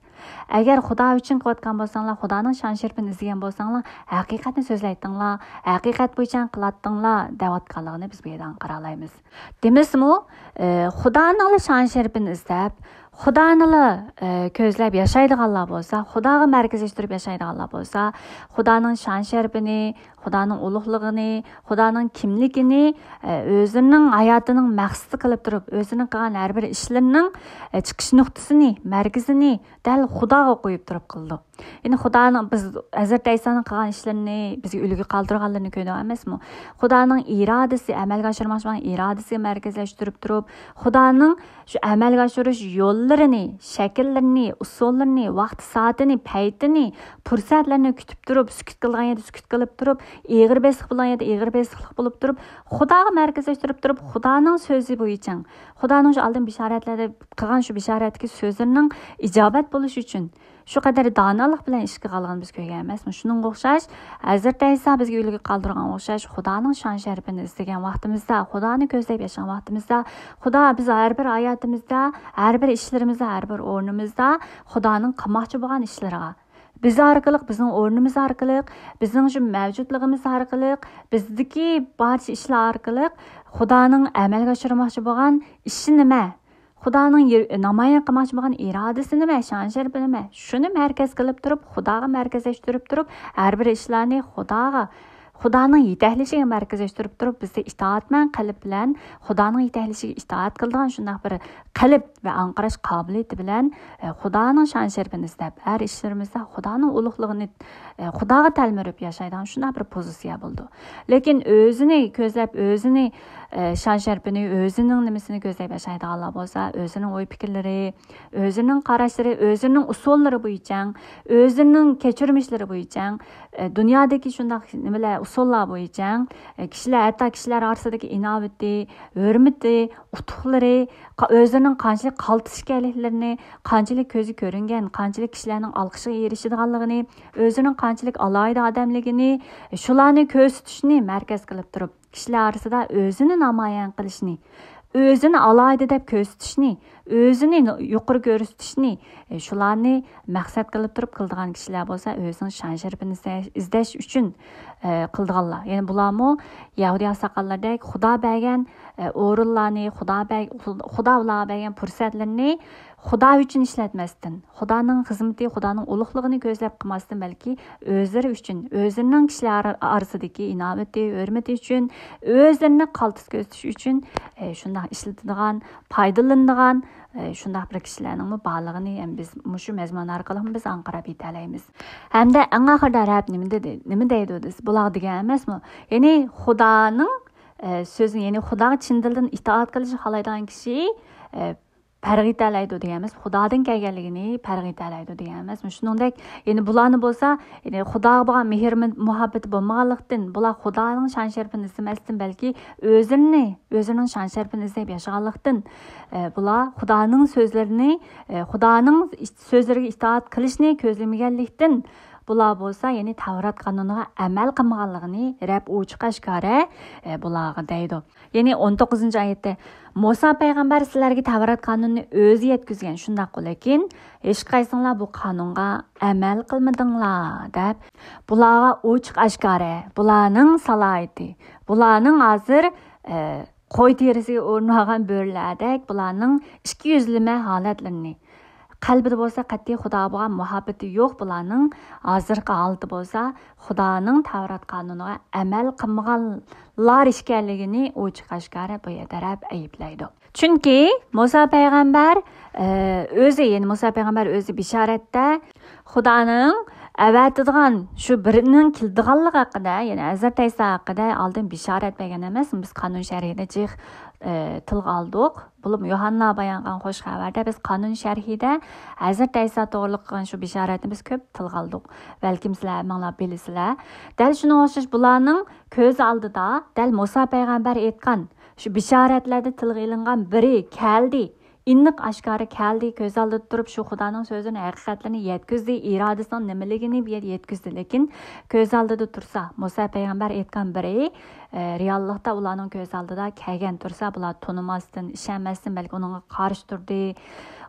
ئەگەر خۇدا ئۈچۈن قىلىۋاتقان بولساڭلار، خۇدانىڭ شان-شەرىپىنى ئىزدىگەن بولساڭلار، ھەقىقەتنى سۆزلەيتتىڭلار، ھەقىقەت بويىچە قىلاتتىڭلار، دەۋاتقانلىقىنى بىز بۇ يەردىن قارالايمىز. دېمىسىمۇ، ئە، خۇدانىڭلا شان-شەرىپىنى ئىزدەپ، خۇدانىلا، ئە، كۆزلەپ ياشايدىغانلار بولسا، خۇداغا مەركەزلەشتۈرۈپ ياشايدىغانلار بولسا، خۇدانىڭ شان-شەرىپىنى، خۇدانىڭ ئۇلۇغلۇقىنى، خۇدانىڭ كىملىكىنى، ئە، ئۆزىنىڭ ھاياتىنىڭ مەقسىتى قىلىپ تۇرۇپ، ئۆزىنىڭ قىلغان ھەر بىر ئىشلىرىنىڭ، ئە، چىقىش نۇقتىسىنى، مەركىزىنى دەل خۇداغا قويۇپ تۇرۇپ قىلىدۇ. يەنى خۇدانىڭ، بىز ھەزرىتى ئەيسانىڭ قىلغان ئىشلىرىنى، بىزگە ئۈلگە قالدۇرغانلىرىنى كۆردۇق ئەمەسمۇ؟ خۇدانىڭ ئىرادىسى، ئەمەلگە ئاشۇرماقچى بولغان ئىرادىسىگە مەركەزلەشتۈرۈپ تۇرۇپ، خۇدانىڭ شۇ ئەمەلگە ئاشۇرۇش يوللىرىنى، شەكىللىرىنى، ئۇسۇللىرىنى، ۋاقتى سائىتىنى، پەيتىنى، پۇرسەتلەرنى كۈتۈپ تۇرۇپ، سۈكۈت قىلغان يەردە سۈكۈت قىلىپ تۇرۇپ، ئېغىر بېسىق بولغان يەردە ئېغىر بېسىقلىق بولۇپ تۇرۇپ، خۇداغا مەركەزلەشتۈرۈپ تۇرۇپ، خۇدانىڭ سۆزى بويىچە، خۇدانىڭ شۇ ئالدىن بىشارەتلەردە قىلغان شۇ بىشارەتتىكى سۆزلىرىنىڭ ئىجابەت بولۇشى ئۈچۈن، شۇ قەدەر دانالىق بىلەن ئىش قىلغانلىقىنى بىز كۆرگەن ئەمەسمۇ؟ شۇنىڭغا ئوخشاش، ھەزرىتى ئەيسا بىزگە ئۈلگە قالدۇرغان ئوخشاش، خۇدانىڭ شان شەرىپىنى ئىزدىگەن ۋاقتىمىزدا، خۇدانى كۆزلەپ ياشىغان ۋاقتىمىزدا، خۇدا بىز ھەر بىر ھاياتىمىزدا، ھەر بىر ئىشلىرىمىزدا، ھەر بىر ئورنىمىزدا خۇدانىڭ قىلماقچى بولغان ئىشلىرىغا، بىز ئارقىلىق، بىزنىڭ ئورنىمىز ئارقىلىق، بىزنىڭ شۇ مەۋجۇتلۇقىمىز ئارقىلىق، بىزدىكى بارچە ئىشلار ئارقىلىق خۇدانىڭ ئەمەلگە ئاشۇرماقچى بولغان ئىشى نېمە؟ خۇدانىڭ يېر-، نامايان قىلماقچى بولغان ئىرادىسى نېمە؟ شان شەرىپى نېمە؟ شۇنى مەركەز قىلىپ تۇرۇپ، خۇداغا مەركەزلەشتۈرۈپ تۇرۇپ، ھەر بىر ئىشلارنى خۇداغا، خۇدانىڭ يېتەكلىشىگە مەركەزلەشتۈرۈپ تۇرۇپ، بىزدە ئىتائەتمەن قەلب بىلەن خۇدانىڭ يېتەكلىشىگە ئىتائەت قىلىدىغان شۇنداق بىر قەلب ۋە ئاڭقىراش قابىلىيىتى بىلەن، ئە، خۇدانىڭ شان شەرىپىنى ئىزدەپ، ھەر ئىشلىرىمىزدا خۇدانىڭ ئۇلۇغلۇقىنى، ئە، خۇداغا تەلمۈرۈپ ياشايدىغان شۇنداق بىر پوزىتسىيە بولىدۇ. لېكىن ئۆزىنى كۆزلەپ، ئۆزىنى، ئە، شان شەرىپىنى، ئۆزىنىڭ نېمىسىنى كۆزلەپ ياشايدىغانلار بولسا، ئۆزىنىڭ ئوي پىكىرلىرى، ئۆزىنىڭ قاراشلىرى، ئۆزىنىڭ ئۇسۇللىرى بويىچە، ئۆزىنىڭ كەچۈرمىشلىرى بويىچە، ئە، دۇنيادىكى شۇنداق نېمىلەر، ئۇسۇللار بويىچە، ئە، كىشىلەر، ھەتتا كىشىلەر ئارىسىدىكى ئىناۋىتى، ھۆرمىتى، ئۇتۇقلىرى، قا-، ئۆزىنىڭ قانچىلىك قالتىس ئىكەنلىكلىرىنى، قانچىلىك كۆزگە كۆرۈنگەن، قانچىلىك كىشىلەرنىڭ ئالقىشىغا ئېرىشىدىغانلىقىنى، ئۆزىنىڭ قانچىلىك ئالاھىدە ئادەملىكىنى، شۇلارنى كۆرسىتىشنى مەركەز قىلىپ تۇرۇپ، كىشىلەر ئارىسىدا ئۆزىنى نامايان قىلىشنى، ئۆزىنى ئالاھىدە دەپ كۆرسىتىشنى، ئۆزىنى نو-، يۇقىرى كۆرسىتىشنى، ئە، شۇلارنى مەقسەت قىلىپ تۇرۇپ قىلىدىغان كىشىلەر بولسا ئۆزىنىڭ شان شەرىپىنى ئىزدەش، ئىزدەش ئۈچۈن، ئە، قىلىدىغانلار. يەنى بۇلارمۇ يەھۇدىي ئاقساقاللاردەك خۇدا بەرگەن، ئە، ئورۇنلارنى، خۇدا بەر-، خۇدا ئۇلارغا بەرگەن پۇرسەتلىرىنى خۇدا ئۈچۈن ئىشلەتمەستىن، خۇدانىڭ خىزمىتى، خۇدانىڭ ئۇلۇغلۇقىنى كۆزلەپ قىلماستىن، بەلكى ئۆزلىرى ئۈچۈن، ئۆزلىرىنىڭ كىشىلەر ئارا-، ئارىسىدىكى ئىناۋىتى، ھۆرمىتى ئۈچۈن، ئۆزلىرىنى قالتىس كۆرسىتىش ئۈچۈن، ئە، شۇنداق ئىشلىتىدىغان، پايدىلىنىدىغان، ئە، شۇنداق بىر كىشىلەرنىڭمۇ بارلىقىنى ھەم بىز مۇشۇ مەزمۇن ئارقىلىقمۇ بىز ئاڭقىراپ يېتەلەيمىز. ھەمدە ئەڭ ئاخىرىدا رەب نېمە دېدى؟ نېمە دەيدۇ دېسە، بۇلار دېگەن ئەمەسمۇ؟ يەنى خۇدانىڭ، ئە، سۆزىنى، يەنى خۇداغا چىن دىلدىن ئىتائەت قىلىشنى خالايدىغان كىشى، ئە، پەرق ئېتەلەيدۇ دېگەن ئەمەس، خۇدادىن كەلگەنلىكىنى پەرق ئېتەلەيدۇ دېگەن ئەمەس. شۇنىڭدەك، يەنى بۇلارنى بولسا، يەنى خۇداغا بولغان مېھىر مۇھەببىتى بولمىغانلىقتىن، بۇلار خۇدانىڭ شان شەرىپىنى ئىزدىمەستىن، بەلكى ئۆزىنى، ئۆزىنىڭ شان شەرىپىنى ئىزدەپ ياشىغانلىقتىن، ئە، بۇلار خۇدانىڭ سۆزلىرىنى، ئە، خۇدانىڭ سۆزلىرىگە ئىتائەت قىلىشنى كۆزلىمىگەنلىكتىن، بۇلار بولسا، يەنى تەۋرات قانۇنىغا ئەمەل قىلمىغانلىقىنى رەب ئوچۇق ئاشكارا، ئە، بۇلارغا دەيدۇ. يەنى ئون توققۇزىنچى ئايەتتە، «مۇسا پەيغەمبەر سىلەرگە تەۋرات قانۇنىنى ئۆزى يەتكۈزگەن، شۇنداققۇ، لېكىن ھېچقايسىڭلار بۇ قانۇنغا ئەمەل قىلمىدىڭلار» دەپ، بۇلارغا ئوچۇق ئاشكارا، بۇلارنىڭ سالاھىيىتى، بۇلارنىڭ ھازىر، ئە، قوي تېرىسىگە ئورىنىۋالغان بۆرىلەردەك بۇلارنىڭ ئىككى يۈزلىمە ھالەتلىرىنى، قەلبىدە بولسا قەتئىي خۇداغا بولغان مۇھەببىتى يوق بۇلارنىڭ ھازىرقى ھالىتى بولسا خۇدانىڭ تەۋرات قانۇنىغا ئەمەل قىلمىغانلار ئىكەنلىكىنى ئوچۇق ئاشكارا بۇ يەردە رەب ئەيىبلەيدۇ. چۈنكى مۇسا پەيغەمبەر، ئە، ئۆزى، يەنى مۇسا پەيغەمبەر ئۆزى بىشارەتتە خۇدانىڭ ئەۋەتىدىغان شۇ بىرىنىڭ كېلىدىغانلىقى ھەققىدە، يەنى ھەزرەت ئەيسا ھەققىدە ئالدىن بىشارەت بەرگەن ئەمەس. بىز قانۇن شەرھىدە جىق، ئە، تىلغا ئالدۇق. بولۇپمۇ يوھاننا بايان قىلغان خۇش خەۋەردە بىز قانۇن شەرھىدە ھەزرىتى ئەيسا توغرىلىق قىلغان شۇ بىشارەتنى بىز كۆپ تىلغا ئالدۇق. بەلكىم سىلەر ھەممىڭلار بىلىسىلەر. دەل شۇنىڭغا ئوخشاش بۇلارنىڭ كۆز ئالدىدا دەل مۇسا پەيغەمبەر ئېيتقان شۇ بىشارەتلەردە تىلغا ئېلىنغان بىرى كەلدى. ئېنىق ئاشكارا كەلدى. كۆز ئالدىدا تۇرۇپ شۇ خۇدانىڭ سۆزىنى، ھەقىقەتلىرىنى يەتكۈزدى. ئىرادىسىنىڭ نېمىلىكىنى بۇ يەردە يەتكۈزدى. لېكىن كۆز ئالدىدا تۇرسا، مۇسا پەيغەمبەر ئېيتقان بىرى، ئە، رېئاللىقتا ئۇلارنىڭ كۆز ئالدىدا كەلگەن تۇرسا، بۇلار تونۇماستىن، ئىشەنمەستىن، بەلكى ئۇنىڭغا قارشى تۇردى.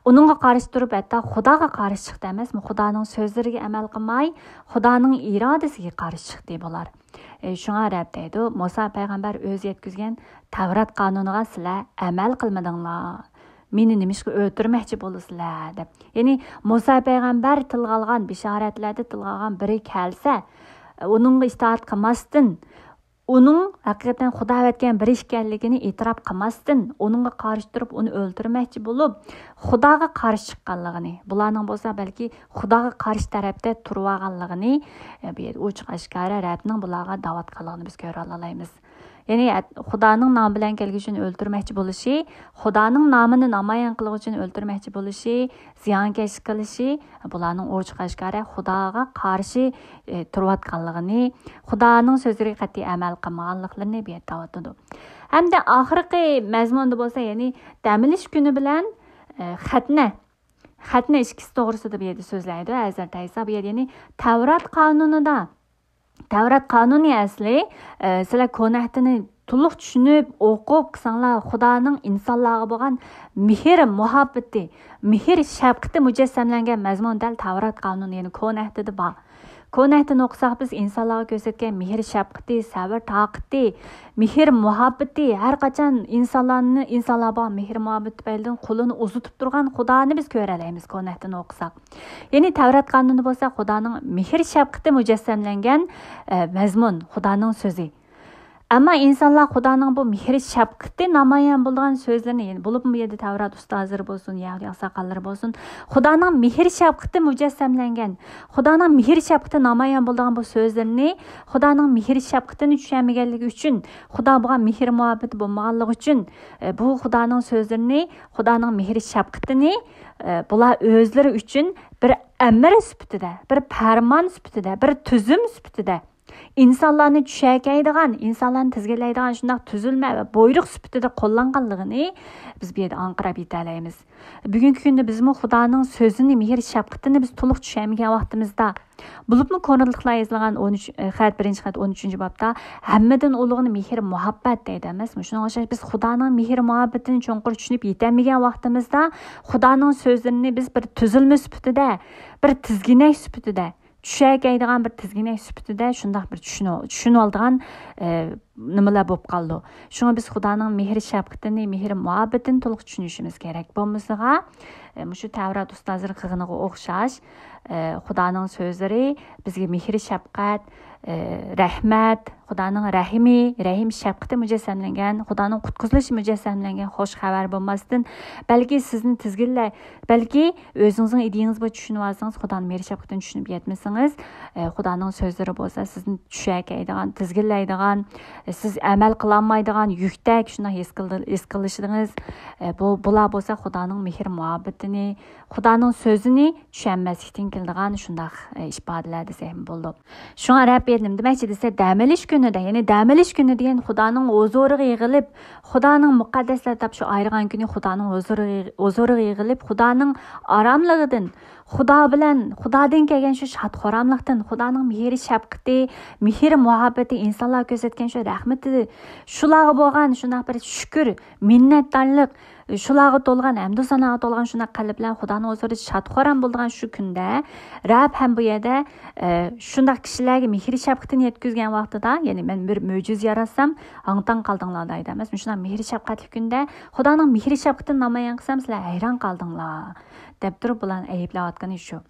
ئۇنىڭغا قارشى تۇرۇپ، ھەتتا خۇداغا قارشى چىقتى ئەمەسمۇ، خۇدانىڭ سۆزلىرىگە ئەمەل قىلماي، خۇدانىڭ ئىرادىسىگە قارشى چىقتى بۇلار. ئە، شۇڭا رەب دەيدۇ، مۇسا پەيغەمبەر ئۆزى يەتكۈزگەن تەۋرات قانۇنىغا سىلەر ئەمەل قىلمىدىڭلار. مېنى نېمىشقا ئۆلتۈرمەكچى بولىسىلەر؟ دەپ. يەنى مۇسا پەيغەمبەر تىلغا ئالغان، بىشارەتلەردە تىلغا ئالغان بىرى كەلسە، ئۇنىڭغا ئىتائەت قىلماستىن، ئۇنىڭ ھەقىقەتەن خۇدا ئەۋەتكەن بىر ئىكەنلىكىنى ئېتىراپ قىلماستىن، ئۇنىڭغا قارشى تۇرۇپ، ئۇنى ئۆلتۈرمەكچى بولۇپ، خۇداغا قارشى چىققانلىقىنى، بۇلارنىڭ بولسا بەلكى خۇداغا قارشى تەرەپتە تۇرۇۋالغانلىقىنى، ئە، بۇ يەردە ئوچۇق ئاشكارا رەبنىڭ بۇلارغا داۋاتقانلىقىنى بىز كۆرۈۋالالايمىز. يەنى، ئە، خۇدانىڭ نامى بىلەن كەلگۈچىنى ئۆلتۈرمەكچى بولۇشى، خۇدانىڭ نامىنى نامايان قىلغۇچىنى ئۆلتۈرمەكچى بولۇشى، زىيانكەشلىك قىلىشى، بۇلارنىڭ ئوچۇق ئاشكارا خۇداغا قارشى، ئە، تۇرۇۋاتقانلىقىنى، خۇدانىڭ سۆزلىرىگە قەتئىي ئەمەل قىلمىغانلىقلىرىنى بۇ يەردە دەۋاتىدۇ. ھەمدە ئاخىرقى مەزمۇندا بولسا، يەنى دەم ئېلىش كۈنى بىلەن، ئە، خەتنە، خەتنە ئىچكىسى توغرىسىدا بۇ يەردە سۆزلەيدۇ. ھەزرەت ئەيسا بۇ يەردە، يەنى تەۋرات قانۇنىدا، تەۋرات قانۇنى ئەسلى، ئە، سىلەر كونا ئەھدىنى تولۇق چۈشىنىپ، ئوقۇپ قىلساڭلار، خۇدانىڭ ئىنسانلارغا بولغان مېھىر مۇھەببىتى، مېھىر شەپقىتى مۇجەسسەملەنگەن مەزمۇن دەل تەۋرات قانۇنى، يەنى كونا ئەھدىدە بار. كونا ئەھدىنى ئوقۇساق، بىز ئىنسانلارغا كۆرسەتكەن مېھىر شەپقىتى، سەۋر تاقىتى، مېھىر مۇھەببىتى، ھەر قاچان ئىنسانلارنى، ئىنسانلار بولغان مېھىر مۇھەببىتى تۈپەيلىدىن قولىنى ئۇزىتىپ تۇرغان خۇدانى بىز كۆرەلەيمىز كونا ئەھدىنى ئوقۇساق. يەنى تەۋرات قانۇنى بولسا خۇدانىڭ مېھىر شەپقىتى مۇجەسسەملەنگەن، ئە، مەزمۇن، خۇدانىڭ سۆزى. ئەمما ئىنسانلار خۇدانىڭ بۇ مېھىر شەپقىتى نامايان بولىدىغان سۆزلىرىنى، يەنى بولۇپمۇ بۇ يەردە تەۋرات ئۇستازلىرى بولسۇن، يەھۇدىي ئاقساقاللىرى بولسۇن، خۇدانىڭ مېھىر شەپقىتى مۇجەسسەملەنگەن، خۇدانىڭ مېھىر شەپقىتى نامايان بولىدىغان بۇ سۆزلىرىنى، خۇدانىڭ مېھىر شەپقىتىنى چۈشەنمىگەنلىكى ئۈچۈن، خۇدا بولغان مېھىر مۇھەببىتى بولمىغانلىقى ئۈچۈن، ئە، بۇ خۇدانىڭ سۆزلىرىنى، خۇدانىڭ مېھىر شەپقىتىنى، ئە، بۇلار ئۆزلىرى ئۈچۈن بىر ئەمىر سۈپىتىدە، بىر پەرمان سۈپىتىدە، بىر تۈزۈم سۈپىتىدە، ئىنسانلارنى چۈشەكەيدىغان، ئىنسانلارنى تىزگىنلەيدىغان شۇنداق تۈزۈلمە ۋە بۇيرۇق سۈپىتىدە قوللانغانلىقىنى بىز بۇ يەردە ئاڭقىراپ يېتەلەيمىز. بۈگۈنكى كۈندە بىزمۇ خۇدانىڭ سۆزىنى، مېھىر شەپقىتىنى بىز تولۇق چۈشەنمىگەن ۋاقتىمىزدا، بولۇپمۇ كورىنتلىقلار يېزىلغان ئون ئۈچ، خەت، بىرىنچى خەت، ئون ئۈچىنچى بابتا، «ھەممىدىن ئۇلۇغىنى مېھىر مۇھەببەت» دەيدۇ ئەمەسمۇ؟ شۇنىڭغا ئوخشاش، بىز خۇدانىڭ مېھىر مۇھەببىتىنى چوڭقۇر چۈشىنىپ يېتەلمىگەن ۋاقتىمىزدا، خۇدانىڭ سۆزلىرىنى بىز بىر تۈزۈلمە سۈپىتىدە، بىر تىزگىنەك سۈپىتىدە، چۈشەكەيدىغان بىر تىزگىنەك سۈپىتىدە شۇنداق بىر چۈشىنىۋ-، چۈشىنىۋالىدىغان، ئە، نېمىلەر بولۇپ قالىدۇ. شۇڭا بىز خۇدانىڭ مېھىر شەپقىتىنى، مېھىر مۇھەببىتىنى تولۇق چۈشىنىشىمىز كېرەك. بولمىسىغا، ئە، مۇشۇ تەۋرات ئۇستازلىرى قىلغىنىغا ئوخشاش، ئە، خۇدانىڭ سۆزلىرى بىزگە مېھىر شەپقەت، ئە، رەھمەت، خۇدانىڭ رەھىمى، رەھىم شەپقىتى مۇجەسسەملەنگەن، خۇدانىڭ قۇتقۇزۇلۇشى مۇجەسسەملەنگەن خوش خەۋەر بولماستىن، بەلكى سىزنى تىزگىنلەي-، بەلكى ئۆزىڭىزنىڭ ئىدىيىڭىز بويىچە چۈشىنىۋالسىڭىز، خۇدانىڭ مېھىر شەپقىتىنى چۈشىنىپ يەتمىسىڭىز، ئە، خۇدانىڭ سۆزلىرى بولسا سىزنى چۈشەكەيدىغان، تىزگىنلەيدىغان، ئە، سىز ئەمەل قىلالمايدىغان يۈكتەك شۇنداق ھېس قىلدى-، ھېس قىلىشىڭىز، ئە، بۇ، بۇلار بولسا خۇدانىڭ مېھىر مۇھەببىتىنى، خۇدانىڭ سۆزىنى چۈشەنمەسلىكتىن كېلىدىغان شۇنداق، ئە، ئىپادىلەر دېسەكمۇ بولىدۇ. شۇڭا رەب نېمە دېمەكچى دېسە، دەم ئېلىش كۈنىدە، يەنى دەم ئېلىش كۈنى دېگەن خۇدانىڭ ھۇزۇرىغا يىغىلىپ، خۇدانىڭ مۇقەددەس دەپ شۇ ئايرىغان كۈنى خۇدانىڭ ھۇزۇرىغا، ھۇزۇرىغا يىغىلىپ، خۇدانىڭ ئاراملىقىدىن، خۇدا بىلەن، خۇدادىن كەلگەن شۇ شاد-خۇراملىقتىن، خۇدانىڭ مېھرى شەپقىتى، مېھىر مۇھەببىتى، ئىنسانلارغا كۆرسەتكەن شۇ رەھمىتى، شۇلارغا بولغان شۇنداق بىر شۈكۈر، مىننەتدارلىق، شۇلارغا تولغان، ھەمدۇ ساناغا تولغان شۇنداق قەلب بىلەن خۇدانىڭ ھۇزۇرىدا شاد-خۇرام بولىدىغان شۇ كۈندە، رەب ھەم بۇ يەردە، ئە، شۇنداق كىشىلەرگە مېھرى شەپقىتىنى يەتكۈزگەن ۋاقتىدا، يەنى مەن بىر مۆجىزە ياراتسام، ھاڭ-تاڭ قالدىڭلار دەيدۇ ئەمەس. مۇشۇنداق مېھرى شەپقەتلىك كۈندە خۇدانىڭ مېھرى شەپقىتىنى نامايان قىلسام، سىلەر ھەيران قالدىڭلار، دەپ تۇرۇپ بۇلارنى ئەيىبلەۋاتقىنى شۇ.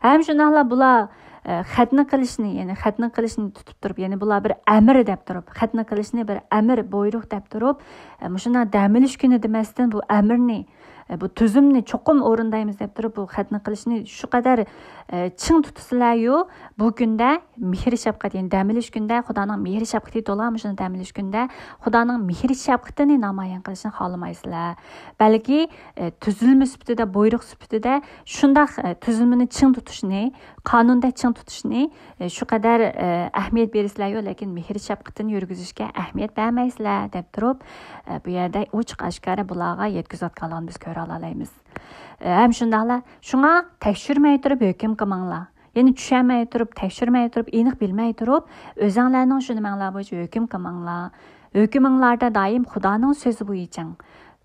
ھەم شۇنداقلا بۇلار، ئە، خەتنە قىلىشنى، يەنى خەتنە قىلىشنى تۇتۇپ تۇرۇپ، يەنى بۇلار بىر ئەمىر دەپ تۇرۇپ، خەتنە قىلىشنى بىر ئەمىر، بۇيرۇق دەپ تۇرۇپ، ئە، مۇشۇنداق دەم ئېلىش كۈنى دېمەستىن، بۇ ئەمىرنى، ئە، بۇ تۈزۈمنى چوقۇم ئورۇندايمىز دەپ تۇرۇپ، بۇ خەتنە قىلىشنى شۇ قەدەر، ئە، چىڭ تۇتىسىلەريۇ، بۇ كۈندە مېھرى شەپقەت، يەنى دەم ئېلىش كۈندە خۇدانىڭ مېھرى شەپقىتى تولغان مۇشۇنداق دەم ئېلىش كۈندە خۇدانىڭ مېھرى شەپقىتىنى نامايان قىلىشنى خالىمايسىلەر. بەلكى، ئە، تۈزۈلمە سۈپىتىدە، بۇيرۇق سۈپىتىدە شۇنداق، ئە، تۈزۈلمىنى چىڭ تۇتۇشنى، قانۇندەك چىڭ تۇتۇشنى، ئە، شۇ قەدەر، ئە، ئەھمىيەت بېرىسىلەريۇ، لېكىن مېھىر شەپقىتىنى يۈرگۈزۈشكە ئەھمىيەت بەرمەيسىلەر، دەپ تۇرۇپ، ئە، بۇ يەردە ئوچۇق ئاشكارا بۇلارغا يەتكۈزۈۋاتقانلىقىنى بىز كۆرەلالايمىز. ئە، ھەم شۇنداقلا، شۇڭا تەكشۈرمەي تۇرۇپ ھۆكۈم قىلماڭلار. يەنى چۈشەنمەي تۇرۇپ، تەكشۈرمەي تۇرۇپ، ئېنىق بىلمەي تۇرۇپ، ئۆزەڭلارنىڭ شۇ نېمەڭلار بويىچە ھۆكۈم قىلماڭلار. ھۆكۈمۈڭلاردا دائىم خۇدانىڭ سۆزى بويىچە.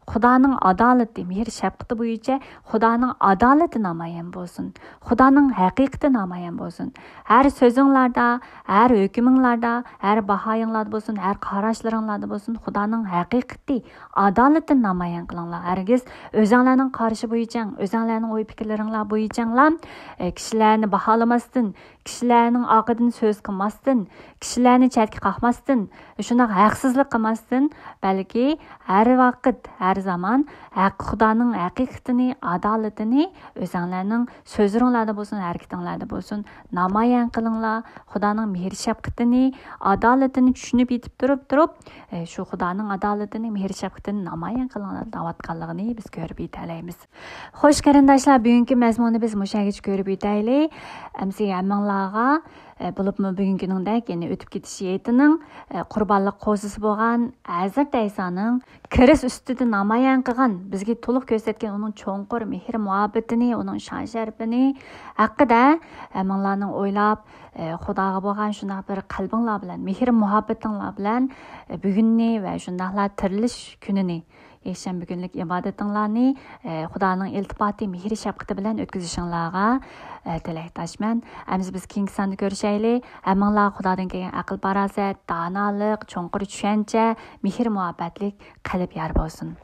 خۇدانىڭ ئادالىتى، مېھىر شەپقىتى بويىچە خۇدانىڭ ئادالىتى نامايان بولسۇن. خۇدانىڭ ھەقىقىتى نامايان بولسۇن. ھەر سۆزۈڭلاردا، ھەر ھۆكۈمۈڭلاردا، ھەر باھايىڭلاردا بولسۇن، ھەر قاراشلىرىڭلاردا بولسۇن، خۇدانىڭ ھەقىقىتى، ئادالىتىنى نامايان قىلىڭلار. ھەرگىز ئۆزۈڭلارنىڭ قارىشى بويىچەڭ، ئۆزۈڭلارنىڭ ئوي پىكىرلىرىڭلار بويىچەڭلار، ئە، كىشىلەرنى باھالىماستىن، كىشىلەرنىڭ ئارقىدىن سۆز قىلماستىن، كىشىلەرنى چەتكە قاقماستىن، شۇنداق ھەقسىزلىك قىلماستىن، بەلكى ھەر ۋاقىت، ھەر زامان ھەق، خۇدانىڭ ھەقىقىتىنى، ئادالىتىنى ئۆزۈڭلارنىڭ سۆزلىرىڭلاردا بولسۇن، ھەرىكىتىڭلاردا بولسۇن، نامايان قىلىڭلار. خۇدانىڭ مېھىر شەپقىتىنى، ئادالىتىنى چۈشىنىپ يېتىپ تۇرۇپ، تۇرۇپ، ئە، شۇ خۇدانىڭ ئادالىتىنى، مېھىر شەپقىتىنى نامايان قىلىڭلار دەۋاتقانلىقىنى بىز كۆرۈپ يېتەلەيمىز. خوش قېرىنداشلار، بۈگۈنكى مەزمۇننى بىز مۇشۇ يەرگىچە كۆرۈپ ئۆتەيلى. ئەمسە ھەممىڭلارغا، ئە، بولۇپمۇ بۈگۈنكىنىڭدەك، يەنى ئۆتۈپ كېتىش ھېيتىنىڭ، ئە، قۇربانلىق قوزىسى بولغان ھەزرىتى ئەيسانىڭ كىرىست ئۈستىدە نامايان قىلغان، بىزگە تولۇق كۆرسەتكەن ئۇنىڭ چوڭقۇر مېھىر مۇھەببىتىنى، ئۇنىڭ شان شەرىپىنى ھەققىدە ھەممىڭلارنىڭ ئويلاپ، ئە، خۇداغا بولغان شۇنداق بىر قەلبىڭلار بىلەن، مېھىر مۇھەببىتىڭلار بىلەن، ئە، بۈگۈننى ۋە شۇنداقلا تىرىلىش كۈنىنى، يەكشەنبە كۈنلۈك ئىبادىتىڭلارنى، ئە، خۇدانىڭ ئىلتىپاتى، مېھرى شەپقىتى بىلەن ئۆتكۈزۈشۈڭلارغا، ئە، تىلەكداشمەن. ئەمىسە بىز كېيىنكى ساندا كۆرۈشەيلى. ھەممىڭلارغا خۇدادىن كەلگەن ئەقىل-پاراسەت، دانالىق، چوڭقۇر چۈشەنچە، مېھىر-مۇھەببەتلىك قەلب يار بولسۇن.